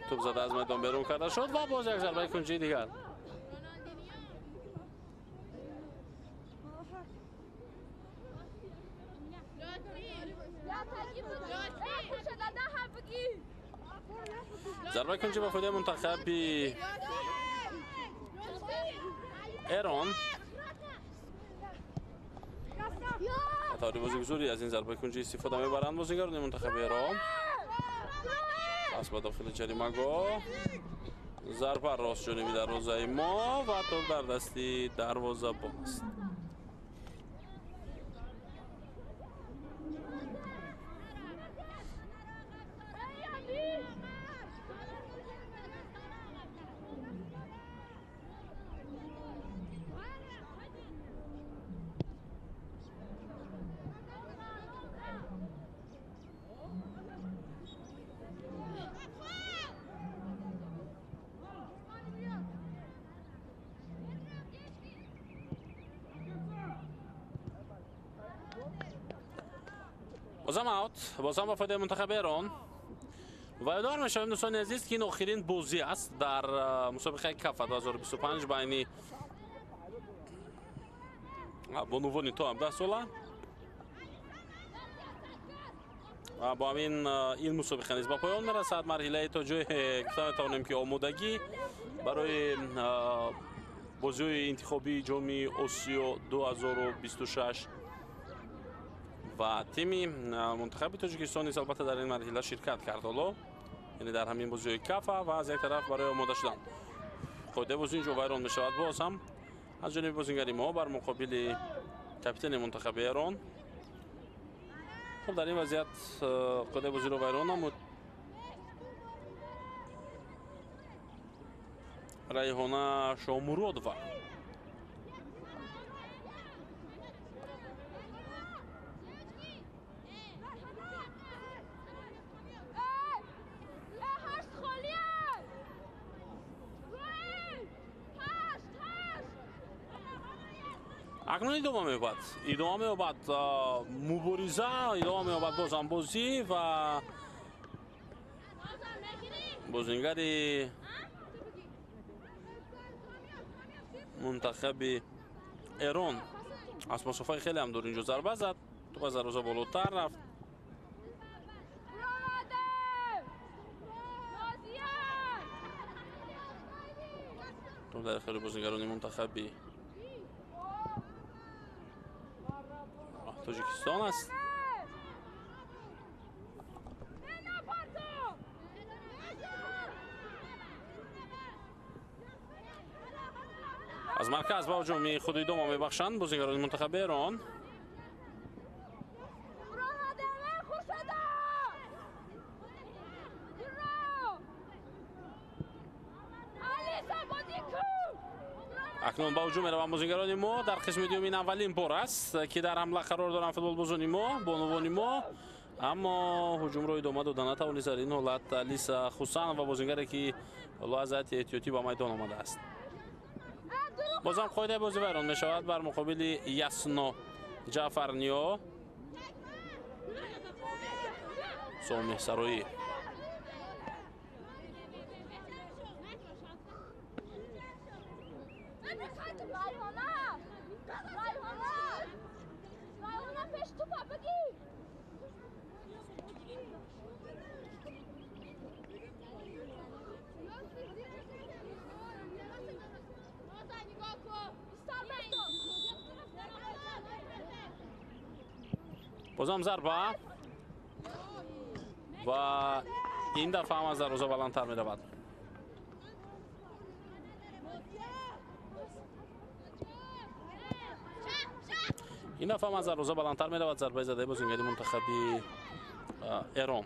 Туп зада аз майдон берун карда шуд ва боз як зарбаи кунҷии дигар. Зарбаи кунҷӣ ба фоидаи мунтахаби Эрон. Таври бозигузорӣ аз ин зарбаи кунҷӣ истифода мебаранд бозигарони мунтахаби Эрон. Пас ба дохили ҷаримагоҳ зарба рост ҷониби дарвозаи мо ва топ дар дасти дарвозабон аст. Бозам аут, бозам ба фоидаи мунтахаби Эрон. Ва ёдовар мешавем, дӯстони азиз, ки ин охирин бозӣ аст дар мусобиқаи КАФА 2025 байни бонувони то 17 сола. Ва бо ҳамин ин мусобиқа низ ба поён мерасад. Марҳилаи то ҷое гуфта метавонем, ки омодагӣ барои бозиҳои интихобии Ҷоми Осиё 2026 ва тими мунтахаби Тоҷикистон низ албатта дар ин марҳила ширкат кард ҳоло, яъне дар ҳамин бозиҳои КАФА ва аз як тараф барои омода шудан. Қоидаи бозӣ инҷо вайрон мешавад боз ҳам аз ҷониби бозингари мо бар муқобили капитани мунтахаби Эрон. Хуб, дар ин вазъият қоидаи бозиро вайрон намуд Райҳона Шомуродова. Акнун идома меёбад, идома меёбад мубориза, идома меёбад бозам бозӣ ва бозингари мунтахаби Эрон аз масофаи хеле ҳам дур инҷо зарба зад, туп аз дарвоза болотар рафт. Туп дар ихтиёри бозингарони мунтахаби Тоҷикистон аст. Аз марказ ба ҳуҷуми худ идома мебахшанд бозингарони мунтахаби Эрон. Акнун ба ҳуҷум мераванд бозингарони мо. Дар қисми дуюм ин аввалин бор аст, ки дар ҳамла қарор доранд футболбозони мо, бонувони мо, аммо ҳуҷумро идома дода натавонист дар ин ҳолат Алиса Хусанова, бозингаре ки ҳоло аз ҳайати эҳтиётӣ ба майдон омадааст. Бозам қоидаи бозӣ вайрон мешавад бар муқобили Ясно Ҷаъфарниё. Сомеҳсароӣ. Бозам зарба ва ин дафъа ҳам аз дарвоза баландтар меравад. Ин дафъа ҳам аз дарвоза баландтар меравад зарбаи задаи бозингари мунтахаби Эрон.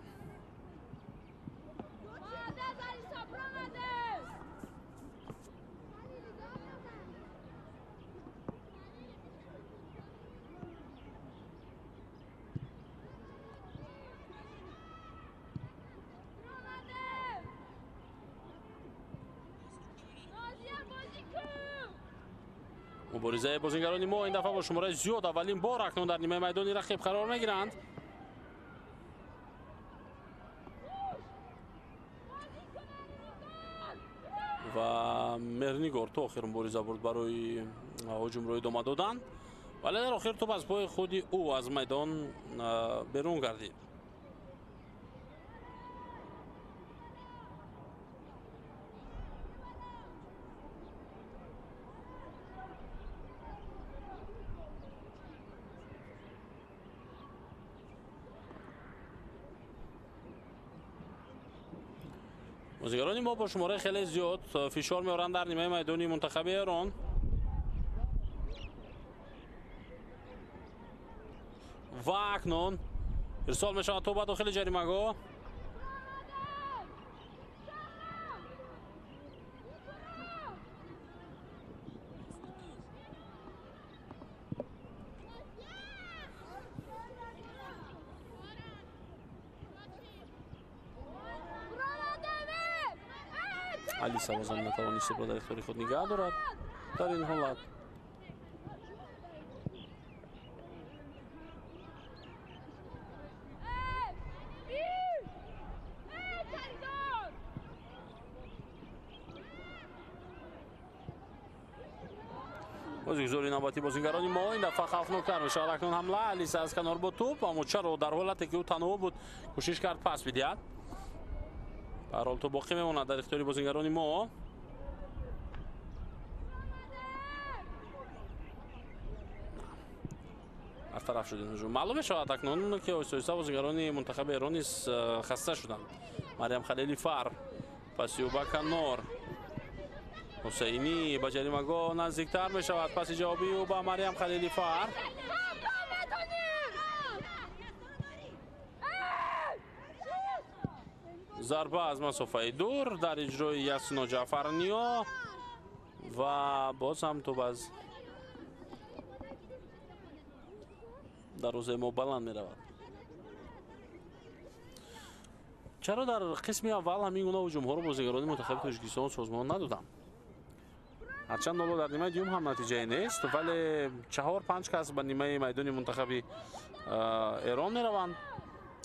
Муборизаи бозингарони мо ин дафъа бо шумораи зиёд аввалин бор акнун дар нимаи майдони рақиб қарор мегиранд. Ва Меҳрнигор то охир мубориза бурд барои ҳуҷумро идома додан, вале дар охир тӯп аз пои худи ӯ аз майдон берун гардид. Бозигарони мо бо шумораи хеле зиёд фишор меоранд дар нимаи майдони мунтахаби Эрон. Ва акнун ирсол мешавад тӯп ба дохили ҷаримагоҳ. Алиса бозам натавонист тӯпро дар ихтиёри худ нигаҳ дорад дар ин ҳолат. Бозигузори навбати бозингарони мо ин дафъа хавфноктар мешавад. Акнун ҳамла Алиса аз канор бо тӯп, аммо чаро дар ҳолате ки ӯ танҳо буд кӯшиш кард пас бидиҳад. Ба ҳар ҳол тӯп боқӣ мемонад дар ихтиёри бозингарони мо. Бартараф шуд ин ҳуҷум. Маълум мешавад акнун ки оҳиста оҳиста бозингарони мунтахаби Эрон низ хаста шуданд. Марьям Халилифар паси ӯ ба канор. Ҳусайнӣ ба ҷаримагоҳ наздиктар мешавад. Паси ҷавобии ӯ ба Марьям Халилифар. Зарба аз масофаи дур дар иҷрои Ясино Ҷаъфарниё ва боз ҳам тӯп аз дарвозаи мо баланд меравад. Чаро дар қисми аввал ҳамин гуна ҳуҷумҳоро бозигарони мунтахаби Тоҷикистон созмон надоданд? Ҳарчанд ҳоло дар нимаи дуюм ҳам натиҷае нест, вале 4-5 кас ба нимаи майдони мунтахаби Эрон мераванд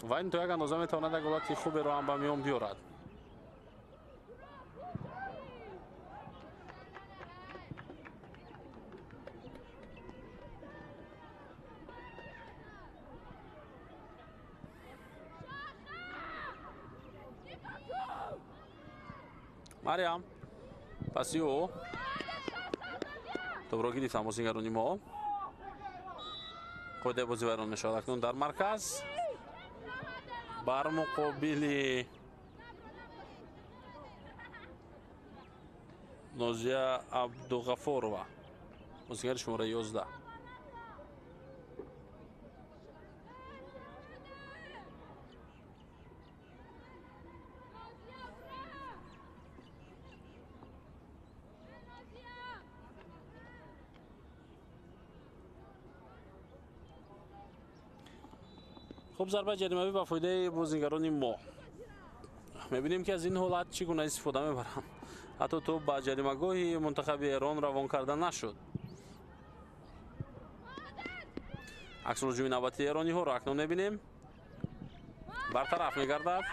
ва ин то як андоза метавонад як ҳолати хуберо ҳам ба миён биёрад. Марьям паси ӯ тӯпро гирифтанд бозингарони мо. Қоидаи бозӣ вайрон мешавад акнун дар марказ бар муқобили Нозия Абдуғафорова, бозигари шумораи 11. Хуб, зарбаи ҷаримавӣ ба фоидаи бозингарони мо. Мебинем ки аз ин ҳолат чӣ гуна истифода мебаранд. Ҳатто тӯп ба ҷаримагоҳи мунтахаби Эрон равон карда нашуд. Аксулҳуҷуми навбатии эрониҳоро акнун мебинем. Бартараф мегардад.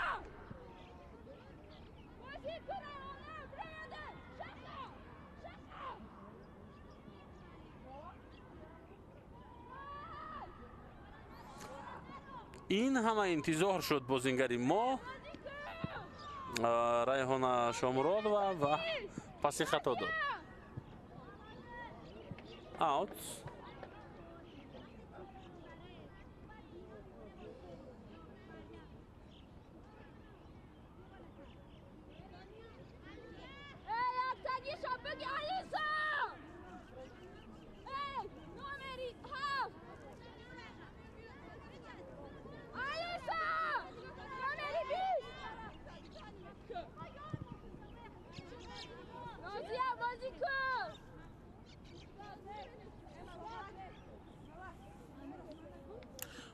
Ин ҳама интизор шуд бозингари мо Райҳона Шомуродова ва паси хато дод. Аут.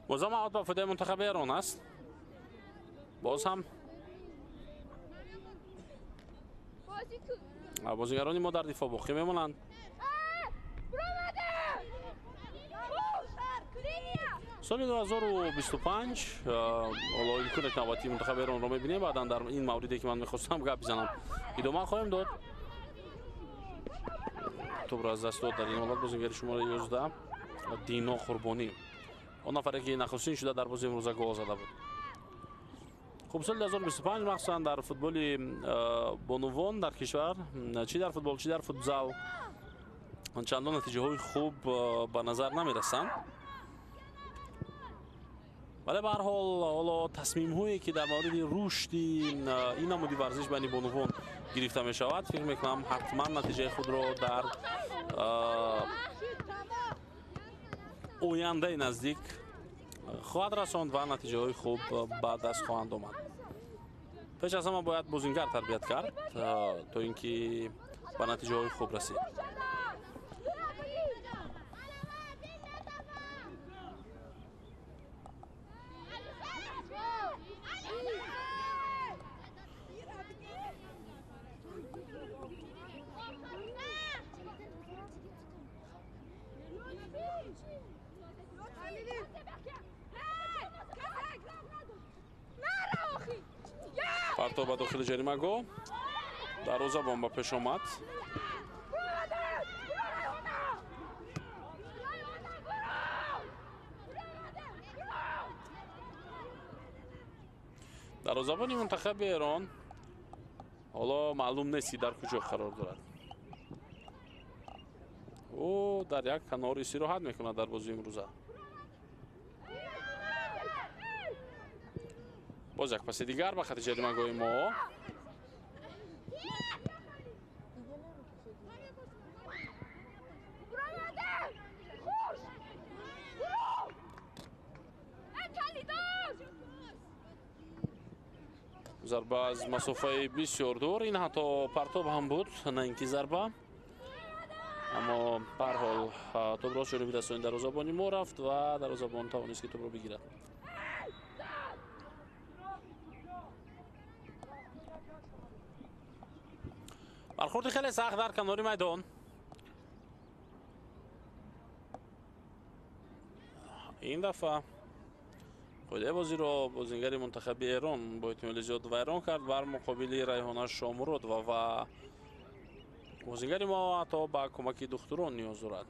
Бозам аут ба фоидаи мунтахаби Эрон аст. Боз ҳам бозигарони мо дар дифоъ боқӣ мемонанд. Соли 2025 ҳоло имконият навбатии мунтахаби Эронро мебинем. Баъдан дар ин мавриде ки ман мехостам гап бизанам идома хоҳем дод. Тӯбро аз даст дод дар ин ҳолат бозингари шумораи 11 Дино Қурбонӣ, он нафаре ки нахустин шуда дар бозии имрӯза гол зада буд. Хуб, соли 2025 махсусан дар футболи бонувон дар кишвар, чӣ дар футбол, чӣ дар футзал, чандон натиҷаҳои хуб ба назар намерасанд. Вале ба ҳар ҳол ҳоло тасмимҳое ки дар мавриди рушди ин намуди варзиш байни бонувон гирифта мешавад, фикр мекунам ҳатман натиҷаи худро дар ояндаи наздик хоҳад расонд ва натиҷаҳои хуб ба даст хоҳанд омад. Пеш аз ҳама бояд бозингар тарбият кард то ин ки ба натиҷаҳои хуб расид. Партоб ба дохили ҷаримагоҳ, дарвозабон ба пеш омад. Дарвозабони мунтахаби Эрон ҳоло маълум нест ки дар куҷо қарор дорад. Ӯ дар як канор истироҳат мекунад дар бозии имрӯза. Боз як паси дигар ба хати ҷаримагоҳи мо. Зарба аз масофаи бисёр дур. Ин ҳатто партоб ҳам буд, на ин ки зарба. Аммо ба ҳар ҳол тӯбро ҷониби дастони дарвозабони мо рафт ва дарвозабон тавонист ки тӯбро бигирад. Бархӯрди хеле сахт дар канори майдон. Ин дафъа қоидаи бозиро бозингари мунтахаби Эрон бо эҳтимоли зиёд вайрон кард бар муқобили Райҳона Шомуродова ва бозингари мо ҳатто ба кӯмаки духтурон ниёз дорад.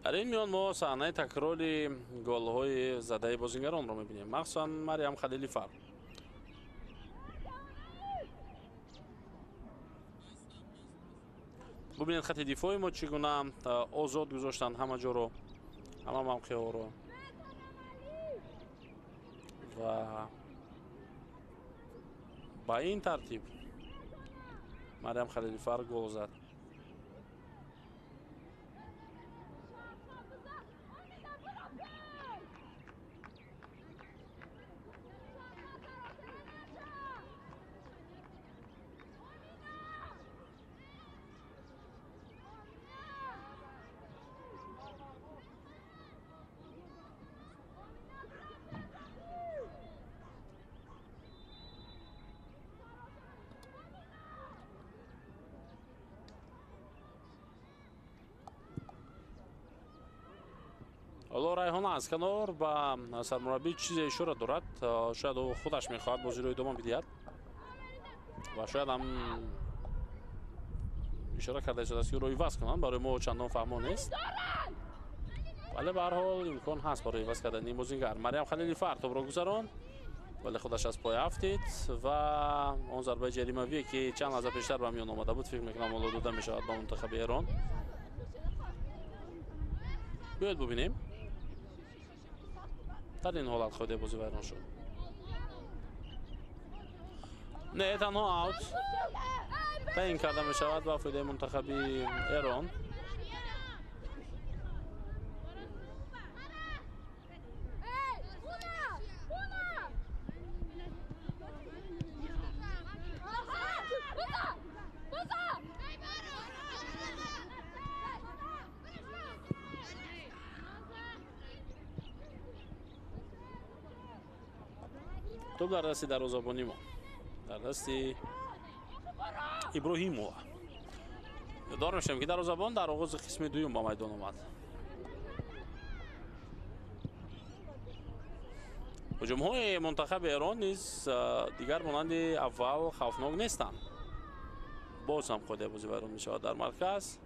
Дар ин миён мо саҳнаи такрори голҳои задаи бозингаронро мебинем, махсусан Марьям Халилифар. Бубинед хати дифои мо чӣ гуна озод гузоштанд ҳама ҷоро, ҳама мавқеъҳоро ва ба ин тартиб Марьям Халилифар гол зад. Ҳоло Райҳона аз канор ба сармураббӣ чизе ишора дорад. Шояд ӯ худаш мехоҳад бозиро идома бидиҳад ва шояд ҳам ишора карда истодааст ки ӯро иваз кунанд. Барои мо чандон фаҳмо нест, вале ба ҳар ҳол имкон ҳаст барои иваз кардани бозингар. Марьям Халилифар тӯбро гузаронд, вале худаш аз пой афтид ва он зарбаи ҷаримавие ки чанд лаҳза пештар ба миён омада буд, фикр мекунам ҳоло дода мешавад ба мунтахаби Эрон. Биёед бубинем. Дар ин ҳолат қоидаи бозӣ вайрон шуд. Не, танҳо аут таъин карда мешавад ба фоидаи мунтахаби Эрон. Топ дар дасти дарвозабони мо, дар дасти Иброҳимова. Ёддор мешавем, ки дарвозабон дар оғози қисми дуюм ба майдон омад. Ҳуҷумҳои мунтахаби Эрон низ дигар монанди аввал хавфнок нестанд. Боз ҳам қоидаи бозӣ вайрон мешавад дар марказ.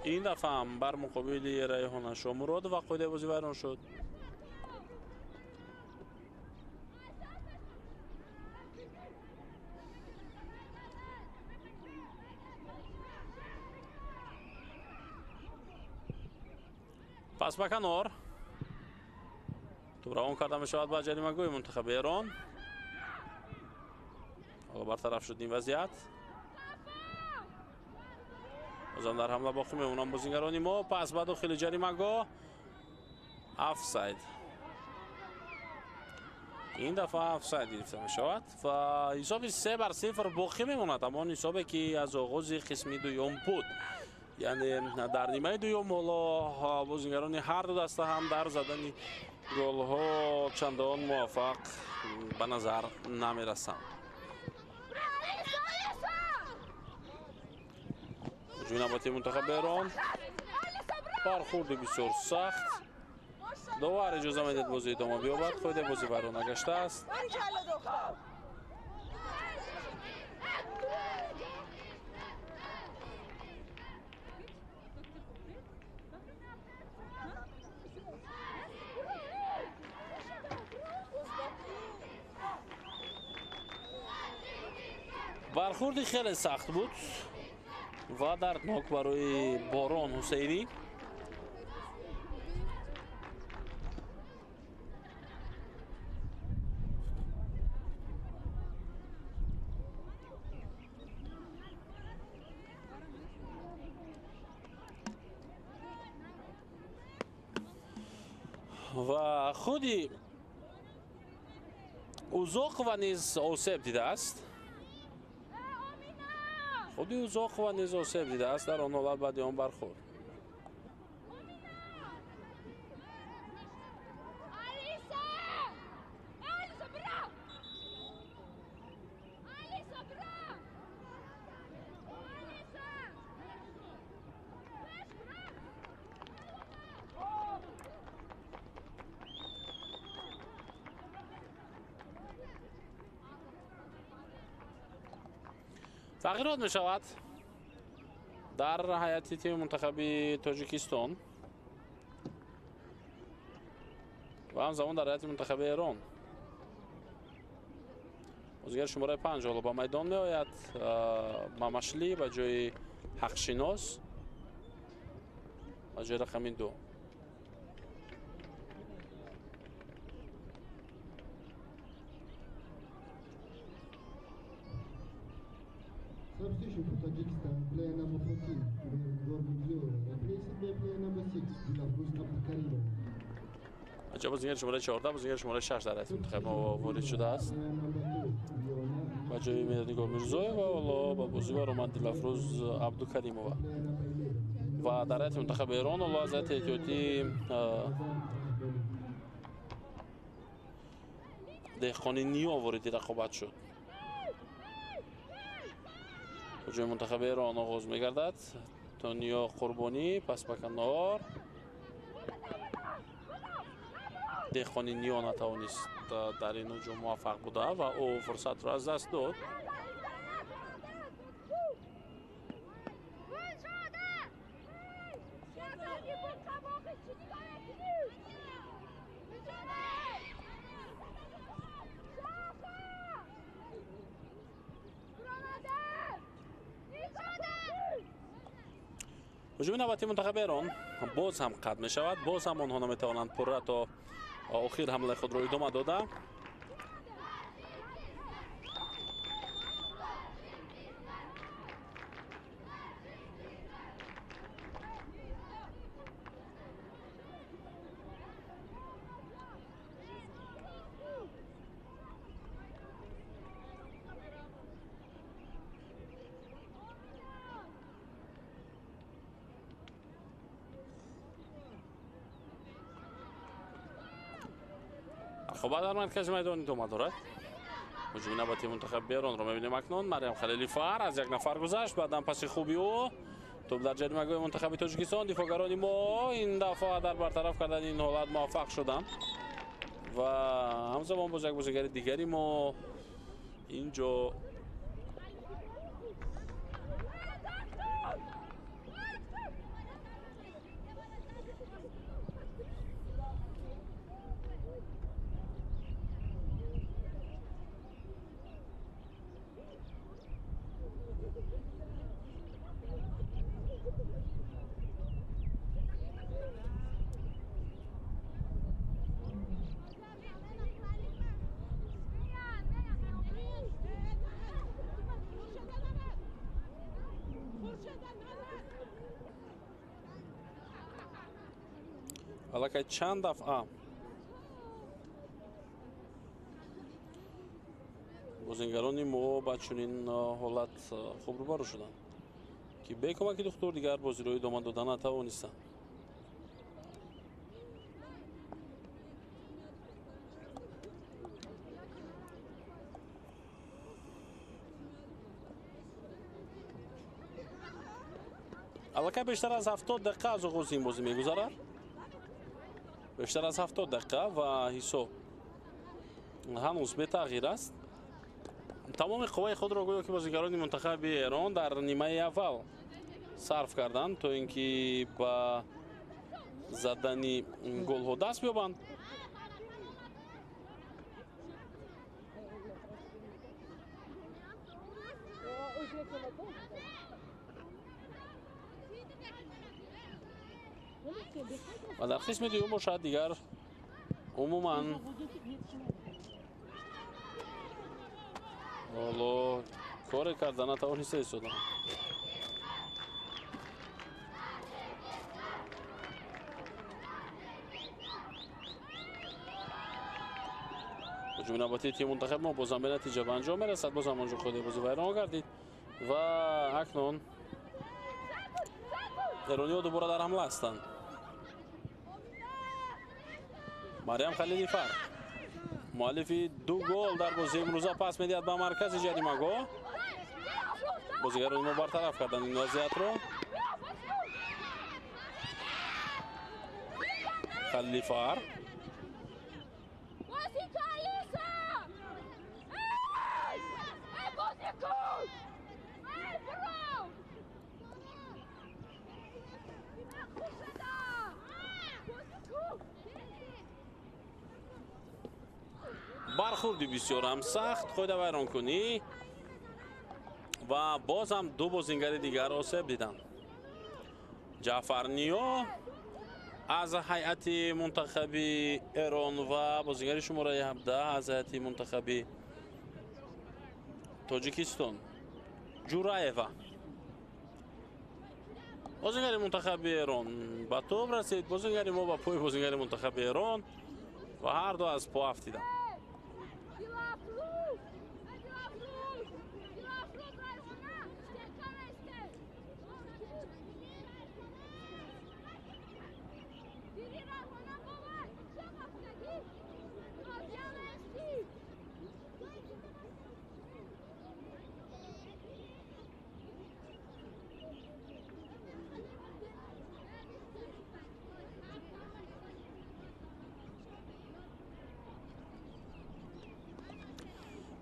Ин дафъа ҳам бар муқобили Райҳона Шомуродова қоидаи бозӣ вайрон шуд. Пас ба канор туп равон карда мешавад ба ҷаримагоҳи мунтахаби Эрон. Ҳоло бартараф шуд ин вазъият. Бозам дар ҳамла боқӣ мемонанд бозингарони мо. Пас ба дохили ҷаримагоҳ, офсайд. Ин дафъа офсайд гирифта мешавад ва ҳисоби 3-0 боқӣ мемонад, ҳамон ҳисобе ки аз оғози қисми дуюм буд. Яъне дар нимаи дуюм ҳоло бозингарони ҳар ду даста ҳам дар задани голҳо чандон муваффақ ба назар намерасанд. Ҳуҷуми навбатии мунтахаби Эрон, бархӯрди бисёр сахт. Довар иҷоза медиҳад бозӣ идома биёбад. Қоидаи бозӣ вайрон нагаштааст. Бархӯрди хеле сахт буд ва дарднок барои Борон Ҳусейнӣ. Ва худи Узоқова низ осеб дидааст. Худи Узоқова низ осеб дидааст дар он ҳолат баъди он бархӯрд. Тағйирот мешавад дар ҳайати тими мунтахаби Тоҷикистон ва ҳамзамон дар ҳайати мунтахаби Эрон. Бозигар шумораи 5 ҳоло ба майдон меояд. Мамашлӣ ба ҷои Ҳақшинос, ба ҷои рақами 2. Substitution for Tajikistan, player number 14, Gormuzova, replaced by player number 6, Dilafruz Abdukarimova. Аҷаб, бозигари шумораи 14, бозигари шумораи 6 дар ҳайати мунтахаби мо ворид шудааст. Ба ҷои Меҳрнигор Мирзоева ҳоло ба бозӣ баромад Дилафрӯз Абдукаримова. Ва дар ҳайати мунтахаби Эрон ҳоло аз ҳайати эҳтиётӣ Деҳқони Ниё вориди рақобат шуд. Ҳуҷуми мунтахаби Эрон оғоз мегардад. Тониё Қурбонӣ пас ба канор. Деҳқони Ниё натавонист дар ин ҳуҷум муваффақ буда ва ӯ фурсатро аз даст дод. Ҳуҷуми навбатии мунтахаби Эрон боз ҳам қатъ мешавад. Боз ҳам онҳо наметавонанд пурра то охир ҳамлаи худро идома дода. Рақобат дар маркази майдон идома дорад. Ҳуҷуми навбати мунтахаби Эронро мебинем акнун. Марьям Халилифар аз як нафар гузашт, баъдан паси хуби ӯ тӯб дар ҷаримагоҳи мунтахаби Тоҷикистон. Дифоъгарони мо ин дафъа дар бартараф кардани ин ҳолат муваффақ шуданд ва ҳамзамон боз як бозигари дигари мо инҷо аллакай чанд дафъа бозингарони мо ба чунин ҳолат хуб рӯбарӯ шуданд, ки бе кӯмаки духтур дигар бозиро идома дода натавонистанд. Аллакай бештар аз 70 дақиқа аз оғози ин бозӣ мегузарад. Бештар аз 70 дақиқа ва ҳисоб ҳанӯз бетағйир аст. Тамоми қувваи худро гӯё ки бозигарони мунтахаби Эрон дар нимаи аввал сарф карданд, то ин ки ба задани голҳо даст биёбанд. Ва дар қисми дуюм бошад дигар умуман ҳоло коре карда натавониста истоданд. Ҳуҷуми навбатии тими мунтахаби мо бозам бе натиҷа ба анҷом мерасад. Бозам онҷо худи бозӣ вайрон гардид ва акнун эрониҳо дубора дар ҳамла ҳастанд. Марьям Халилифар муаллифи 2 гол дар бозии имрӯза пас медиҳад ба маркази ҷаримагоҳ. Бозигарони мо бартараф карданд ин вазъиятро. Халилифар бархӯрди бисёрам сахт, қоидавайронкунӣ ва боз ҳам 2 бозингари дигар осеб диданд. Ҷаъфарниё аз ҳайати мунтахаби Эрон ва бозингари шумораи 17 аз ҳайати мунтахаби Тоҷикистон Ҷураева. Бозингари мунтахаби Эрон ба тӯб расид, бозингари мо ба пои бозингари мунтахаби Эрон ва ҳар ду аз по афтиданд.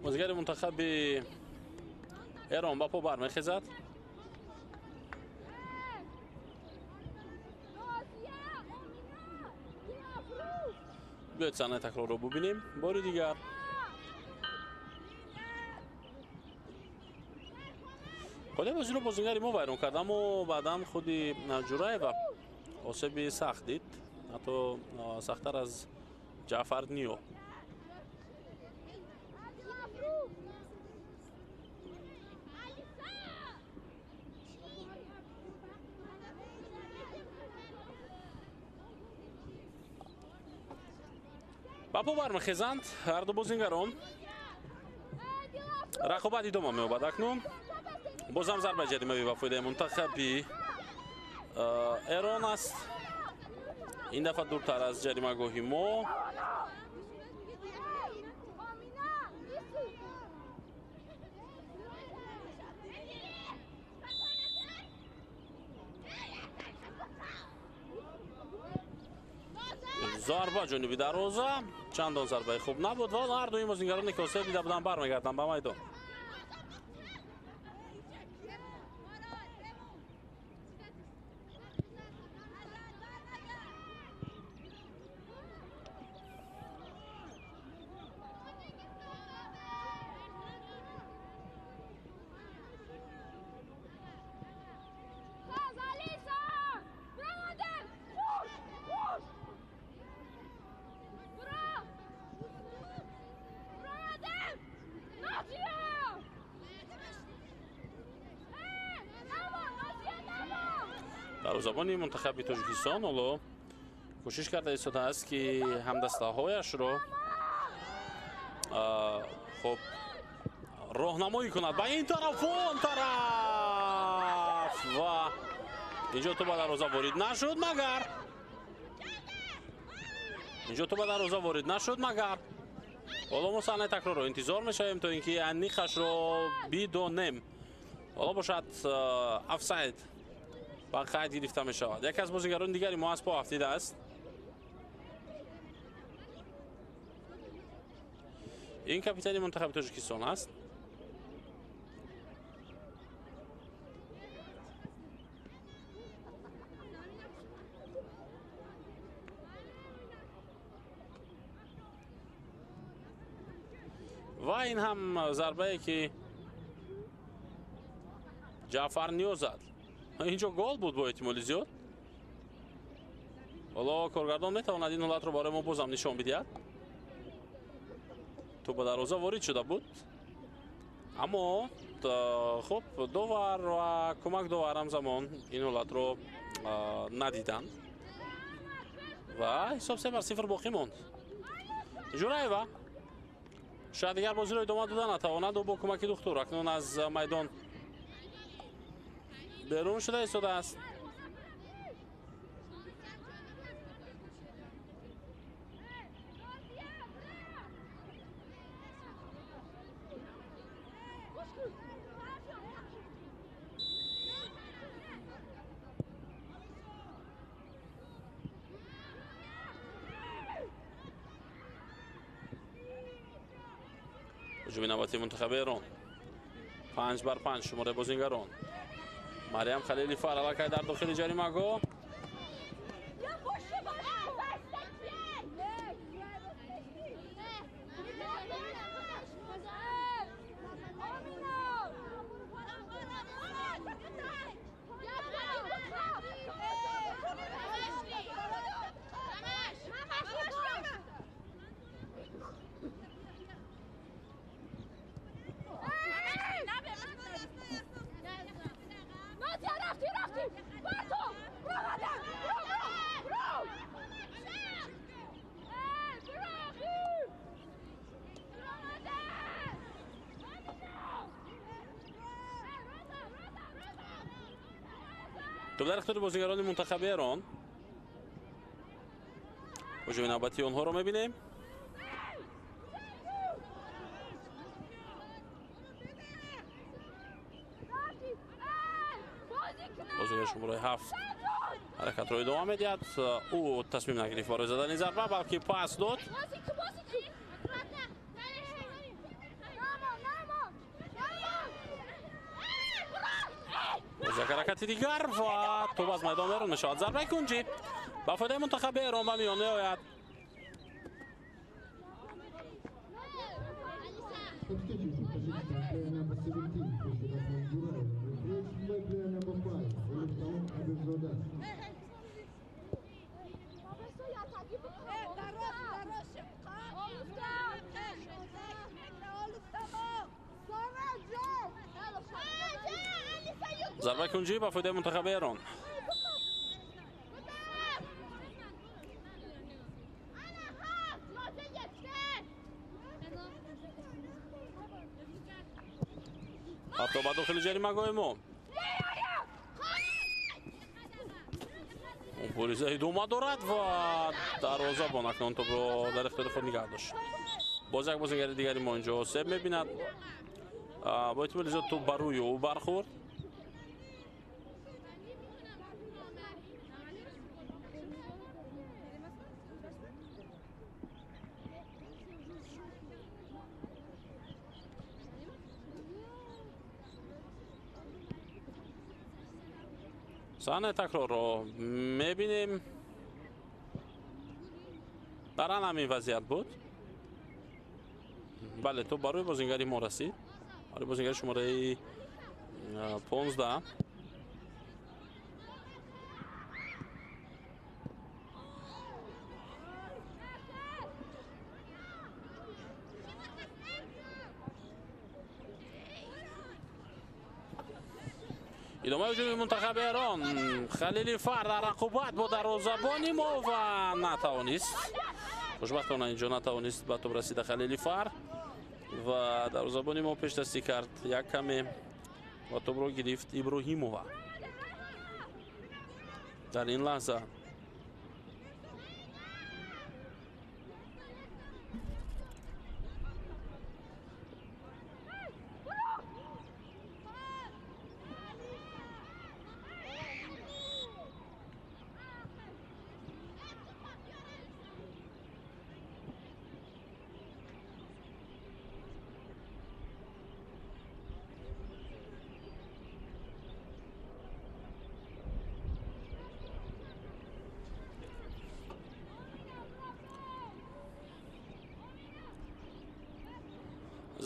Бозигари мунтахаби Эрон ба по бармехезад. Биёед саҳнаи такрорро бубинем бори дигар. Қоидаи бозиро бозингари мо вайрон кард, аммо баъдан худи Ҷураева осеби сахт дид, ҳатто сахттар аз Ҷаъфарниё. Ба по бармехезанд ҳарду бозингарон. Рақобат идома меёбад акнун. Бозам зарбаи ҷаримавӣ ба фоидаи мунтахаби Эрон аст. Ин дафъа дуртар аз ҷаримагоҳи мо. Зарба ҷониби дарвоза, чандон зарбаи хуб набуд ва ҳар дуи бозингароне ки осеб дида буданд бармегарданд ба майдон. Дарвозабони мунтахаби Тоҷикистон ҳоло кӯшиш карда истодааст, ки ҳамдастаҳояшро хуб роҳнамоӣ кунад ба ин тараф, он тараф, ва инҷо ту ба дарвоза ворид нашуд, магар инҷо ту ба дарвоза ворид нашуд, магар ҳоло мо саҳнаи такрорро интизор мешавем, то ин ки аниқашро бидонем. Ҳоло бошад офсайд ба қайд гирифта мешавад. Яке аз бозигарони дигари мо аз по афтидааст. Ин капитани мунтахаби Тоҷикистон аст. Ва ин ҳам зарбае ки Ҷаъфар Ниёз зад. Инҷо гол буд бо эҳтимоли зиёд. Ҳоло коргардон метавонад ин ҳолатро барои мо бозам нишон бидиҳад. Тӯп ба дарвоза ворид шуда буд, аммо хуб довар ва кӯмак довар ҳамзамон ин ҳолатро надиданд ва ҳисоб 3-0 боқӣ монд. Ҷураева шояд дигар бозиро идома дода натавонад. Ӯ бо кӯмаки духтур акнун аз майдон берун шуда истодааст. Ҳуҷуми навбатии мунтахаби Эрон. 5-5 шумораи бозингарон. Марьям Халилифар аллакай дар дохили ҷаримагоҳ. Топ дар ихтиёри бозигарони мунтахаби Эрон. Ҳуҷуми навбатии онҳоро мебинем. Бозигар шумораи 7 ҳаракатро идома медиҳад. Ӯ тасмим нагирифт барои задани зарба, балки пас дод. Як ҳаракати дигар ва тӯп аз майдон берун мешавад. Зарбаи кунҷӣ ба фоидаи мунтахаби Эрон ба миён меояд. Зарбаи кунҷӣ ба фоидаи мунтахаби Эрон. Ҳатто ба дохили ҷаримагоҳи мо. Мубориза идома дорад ва дарвозабон акнун тӯпро дар ихтиёри худ нигаҳ дошт. Боз як бозигари дигари мо инҷо осеб мебинад. Бо эҳтимоли зиёд тӯп ба рӯи ӯ бархӯрд. Саҳнаи такрорро мебинем. Дар ан ҳамин вазъият буд. Бале, топ барои бозингари мо расид. Барои бозингари шумораи 15. Идомаи ҳуҷуми мунтахаби Эрон. Халили Фар дар рақобат бо дарвозабони мо ва натавонист. Хушбахтона инҷо натавонист ба топ расида Халили Фар ва дарвозабони мо пешдастӣ кард як каме ва топро гирифт Иброҳимова. Дар ин лаҳза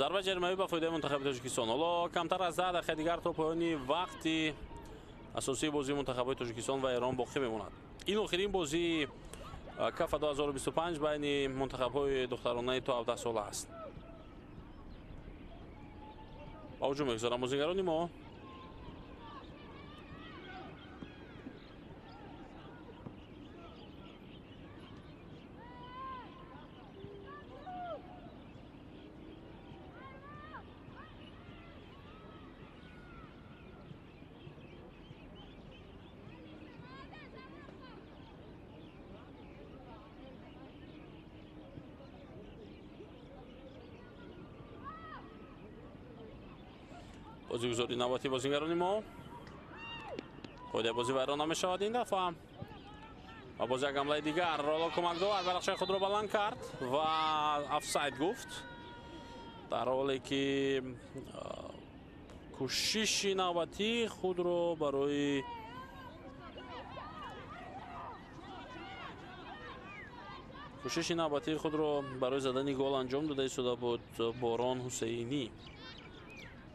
зарба ҷаримавӣ ба фоидаи мунтахаби Тоҷикистон. Ҳоло камтар аз 10 дақиқа дигар то поёни вақти асосии бозии мунтахабҳои Тоҷикистон ва Эрон боқӣ мемонад. Ин охирин бозии кафа 2025 байни мунтахабҳои духтаронаи то 17 сола аст. Ба ҳуҷум мегузоранд бозигарони мо. Бозигузори навбати бозигарони мо. Қоидаи бозӣ вайрон намешавад ин дафъа. Ва боз як ҳамлаи дигар. Роло кӯмакдовар барақшаи худро баланд кард ва офсайд гуфт. Дар ҳоле ки кӯшиши навбатии худро барои задани гол анҷом дода истода буд Борон Ҳусейнӣ.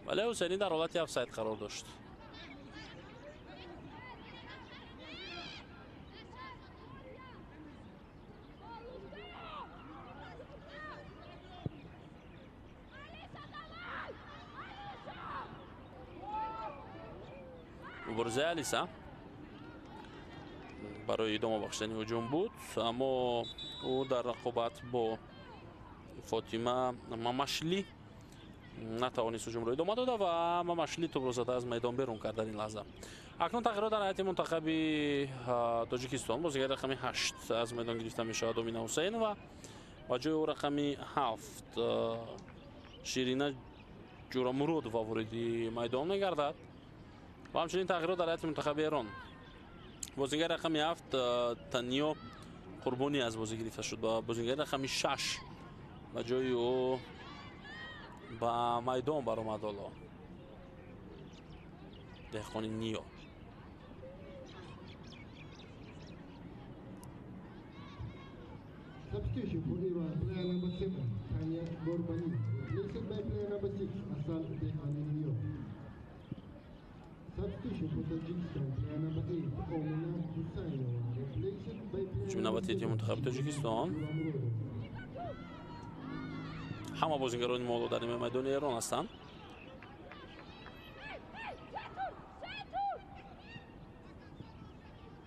Вале Ҳусейнӣ дар ҳолати офсайд қарор дошт. Муборизаи Алиса барои идома бахшидани ҳуҷум буд, аммо ӯ дар рақобат бо Фотима Мамашли натавонист ҳуҷумро идома дода ва Мамашли топро зада аз майдон берун кард дар ин лаҳза. Акнун тағйирот дар ҳайати мунтахаби Тоҷикистон. Бозигари рақами 8 аз майдон гирифта мешавад Омина Ҳусейнова ва ҷои ӯ рақами 7 Ширина Ҷурамуродова вориди майдон мегардад. Ва ҳамчунин тағйирот дар ҳайати мунтахаби Эрон. Бозигари рақами 7 Таниё Қурбонӣ аз бозӣ гирифта шуд ва бозигари рақами 6 ба ҷои ӯ ба майдон баромад ҳоло Деҳқони Ниё. Substitution for Iran, player number 7, Tanya Gorbani, replaced by player number 6, Asal Dehani Niyo. Substitution for Tajikistan, player number 8, Omina Husainova, replaced by player number 7, мунтахаби Тоҷикистон. Ҳама бозигарони мо дар нимаи майдони Эрон ҳастанд.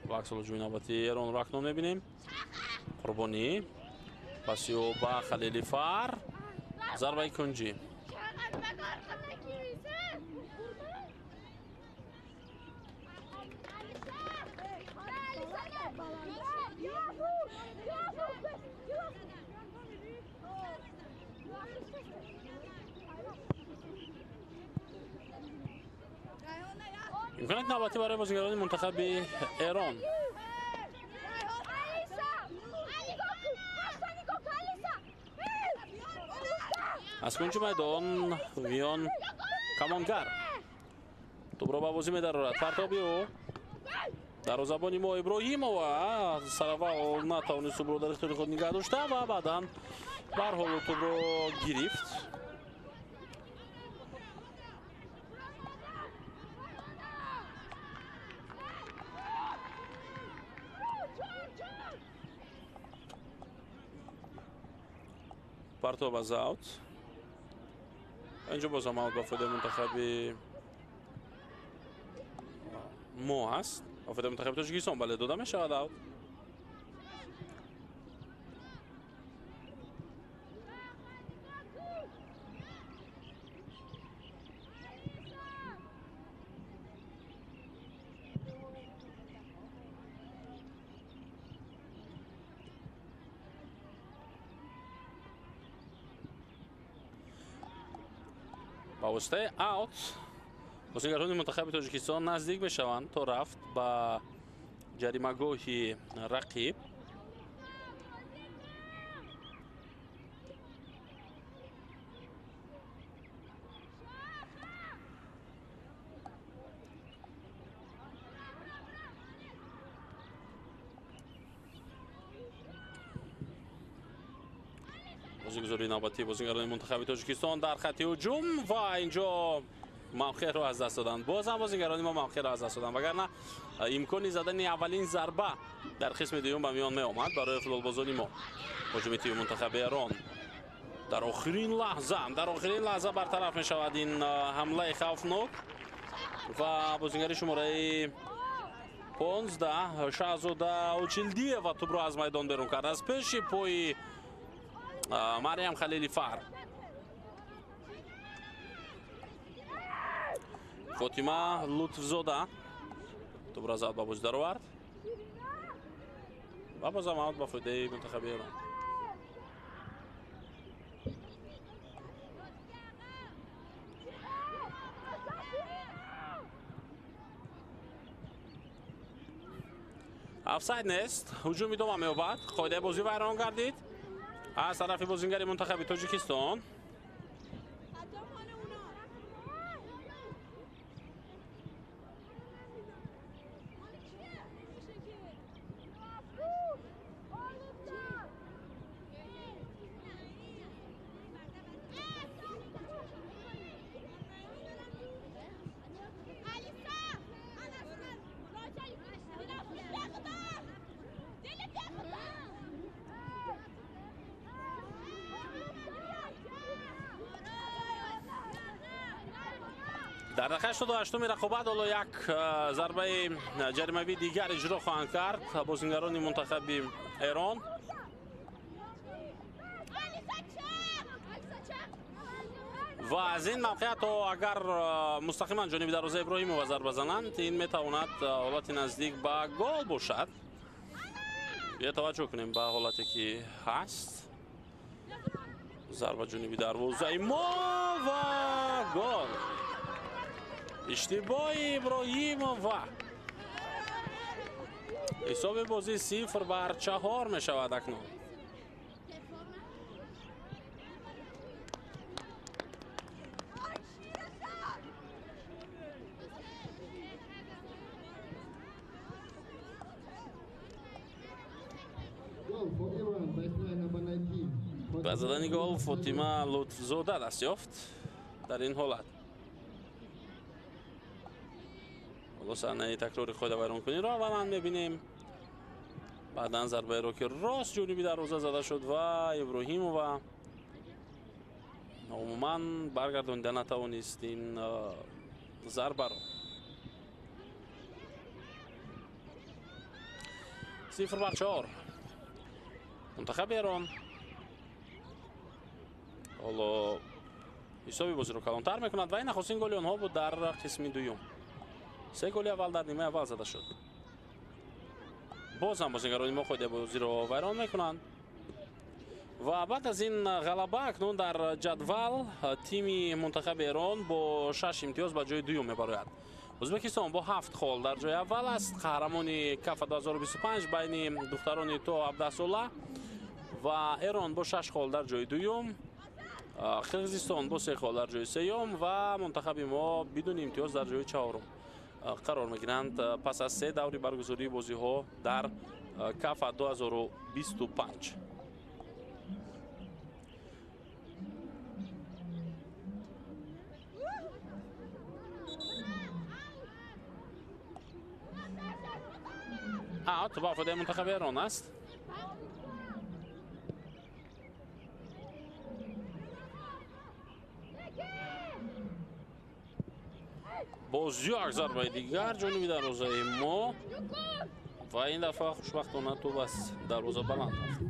Ва аксул ҳуҷуми навбатии Эронро акнун мебинем. Қурбонӣ паси ӯ ба Халили Фар, зарбаи кунҷӣ. Имконияти навбатӣ барои бозигарони мунтахаби Эрон. Аз кунҷи майдон Вион Камонгар тӯбро ба бозӣ медарорад. Партоби ӯ Дарвозабони мо Иброҳимова сараввал натавонист тӯбро дар ихтиёри худ нигаҳ дошта ва баъдан барҳоло тӯбро гирифт. Партоб аз аут. Инҷо бозам аут ба фоидаи мунтахаби мо аст. Ба фоидаи мунтахаби Тоҷикистон, бале, дода мешавад аут. Ба воситаи аут бозигарони мунтахаби Тоҷикистон наздик мешаванд то рафт ба ҷаримагоҳи рақиб. Бозигузории навбатии бозигарони мунтахаби Тоҷикистон дар хатти ҳуҷум ва инҷо мавқеъро аз даст доданд. Боз ҳам бозигарони мо мавқеъро аз даст доданд, вагарна имкони задани аввалин зарба дар қисми дуюм ба миён меомад барои футболбозони мо. Ҳуҷуми тими мунтахаби Эрон дар охирин лаҳза бартараф мешавад ин ҳамлаи хавфнок ва бозигари шумораи 15 Шаҳзода Очилдиева тӯбро аз майдон берун кард аз пеши пои Марьям Халилифар. Фотима Лутфзода тӯбро зад ба бозӣ даровард ва бозам аут ба фоидаи мунтахаби Эрон. Офсайд нест, ҳуҷум идома меёбад. Қоидаи бозӣ вайрон гардид аз тарафи бозингари мунтахаби Тоҷикистон. Дар дақиқаи 88-уми рақобат ҳоло як зарбаи ҷаримавии дигар иҷро хоҳанд кард бозингарони мунтахаби Эрон. Ва аз ин мавқеият агар мустақиман ҷониби дарвозаи Иброҳимова зарба зананд, ин метавонад ҳолати наздик ба гол бошад. Биё таваҷҷӯҳ кунем ба ҳолате ки ҳаст. Зарба ҷониби дарвозаи мо ва гол. Иштибоҳи Иброҳимова. Ҳисоби бозӣ 0-4 мешавад акнун. Ба задани гол Фотима Лутфзода даст ёфт дар ин ҳолат. Ҳоло саҳнаи такрори қоидавайронкуниро аввалан мебинем. Баъдан зарбаеро ки рост ҷониби дарвоза зада шуд ва Иброҳимова умуман баргардонида натавонист ин зарбаро. 0-4. Мунтахаби Эрон ҳоло ҳисоби бозиро калонтар мекунад ва ин нахустин голи онҳо буд дар қисми дуюм. Се голи аввал дар нимаи аввал зада шуд. Боз ҳам бозигарони мо қоидаи бозиро вайрон мекунанд ва баъд аз ин ғалаба акнун дар ҷадвал тими мунтахаби Эрон бо 6 имтиёз ба ҷои дуюм мебарояд. Ӯзбекистон бо 7 хол дар ҷои аввал аст. Қаҳрамони кафа 2025 байни духтарони то 17 сола ва Эрон бо 6 хол дар ҷои дуюм, Қирғизистон бо 3 хол дар ҷои сеюм ва мунтахаби мо бидуни имтиёз дар ҷои чаҳорум. қарор мегиранд пас аз се даври баргузории бозиҳо дар КАФА 2025. Аут ба фоидаи мунтахаби Эрон аст. Боз як зарбаи дигар ҷониби дарвозаи мо ва ин дафъа хушбахтона тӯб аз дарвоза баланд рафт.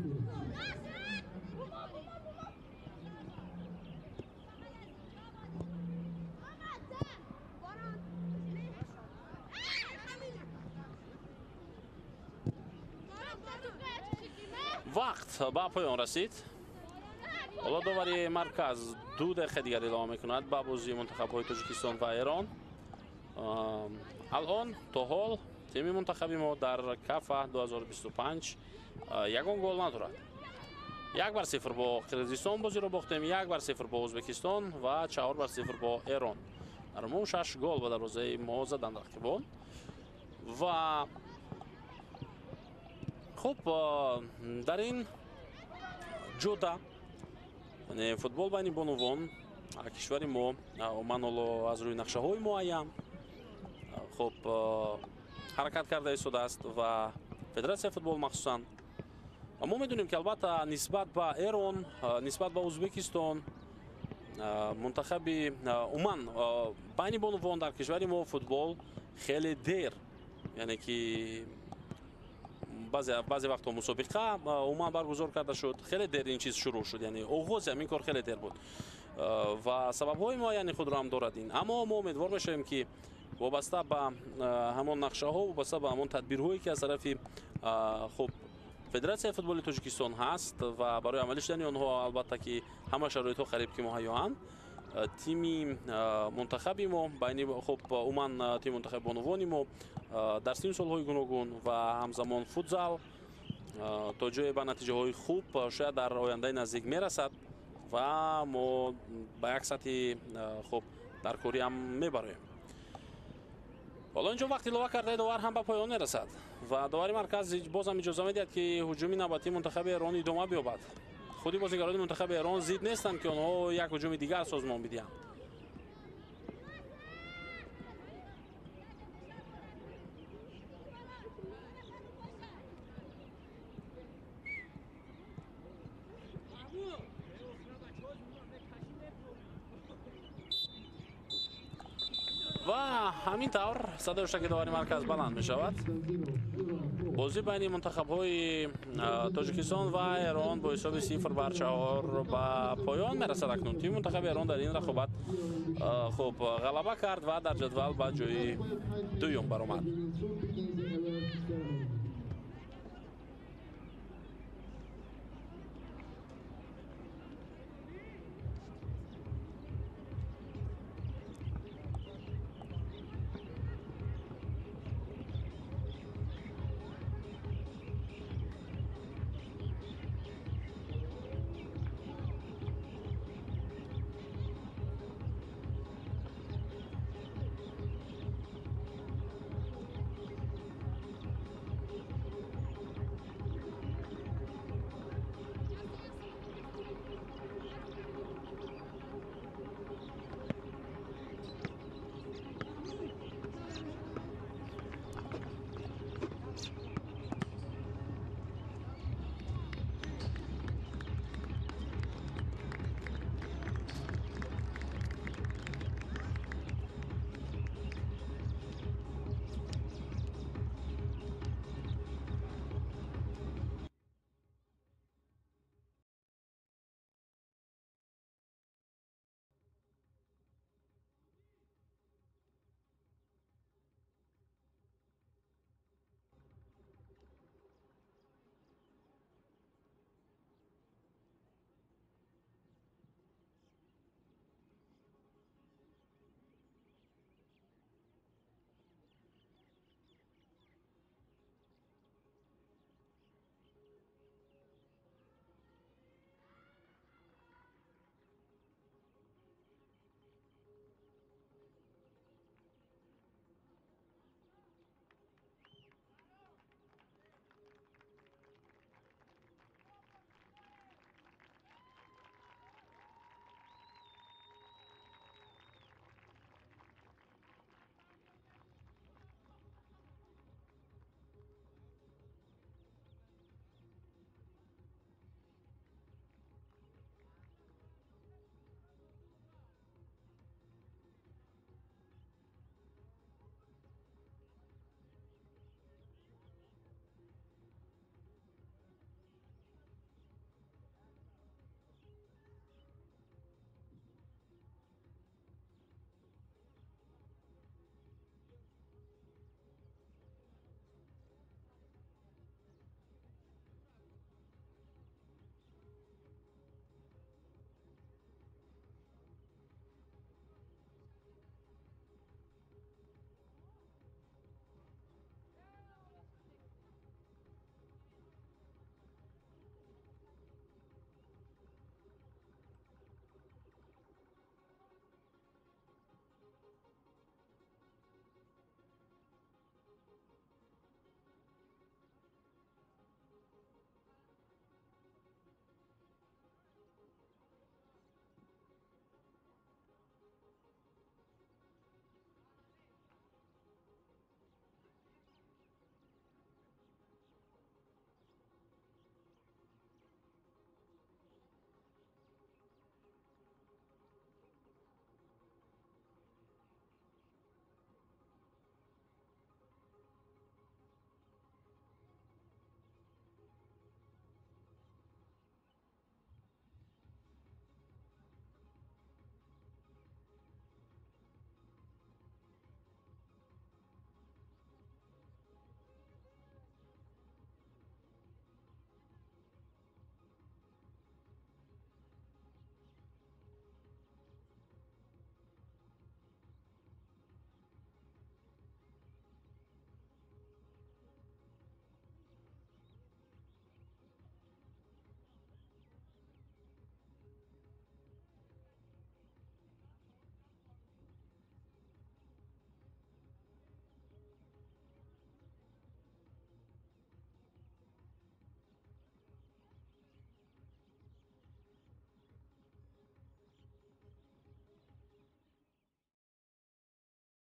Вақт ба поён расид. Ҳоло довари марказ 2 дақиқа дигар илова мекунад ба бозии мунтахабҳои Тоҷикистон ва Эрон. Алон то ҳол тими мунтахаби мо дар КАФА 2025 ягон гол надорад. 1-0 бо Қирғизистон бозиро бохтем, 1-0 бо Ӯзбекистон ва 4-0 бо Эрон. Дар умум 6 гол ба дарвозаи мо заданд рақибон. Ва хуб, дар ин ҷода футбол байни бонувон кишвари мо умуман ҳоло аз рӯи нақшаҳои муайян хуб ҳаракат карда истодааст ва федератсияи футбол махсусан. Мо медонем, ки албатта нисбат ба Эрон, нисбат ба Ӯзбекистон мунтахаби умуман байни бонувон дар кишвари мо футбол хеле дер, яъне ки баъзе вақтҳо мусобиқа умуман баргузор карда шуд, хеле дер ин чиз шурӯъ шуд, яъне оғози ҳамин кор хеле дер буд ва сабабҳои муайяни худро ҳам дорад ин. Аммо мо умедвор мешавем, ки вобаста ба ҳамон нақшаҳо, вобаста ба ҳамон тадбирҳое, ки аз тарафи хуб федератсияи футболи Тоҷикистон ҳаст ва барои амалӣ шудани онҳо албатта ки ҳама шароитҳо қариб ки муҳайёанд, тими мунтахаби мо байни хуб умуман тими мунтахаби бонувони мо дар синну солҳои гуногун ва ҳамзамон футзал то ҷое ба натиҷаҳои хуб шояд дар ояндаи наздик мерасад ва мо ба як сатҳи хуб дар корӣ ҳам мебароем. Ҳоло инҷо вақт илова кардаи довар ҳам ба поён мерасад ва довари марказ бозам иҷоза медиҳад, ки ҳуҷуми навбатии мунтахаби Эрон идома биёбад. Худи бозигарони мунтахаби Эрон зид нестанд, ки онҳо як ҳуҷуми дигар созмон бидиҳанд. Ва ҳамин тавр садои ҳуштаки довари марказ баланд мешавад. Бозӣ байни мунтахабҳои Тоҷикистон ва Эрон бо ҳисоби 0-4 ба поён мерасад. Акнун тими мунтахаби Эрон дар ин рақобат хуб ғалаба кард ва дар ҷадвал ба ҷои дуюм баромад.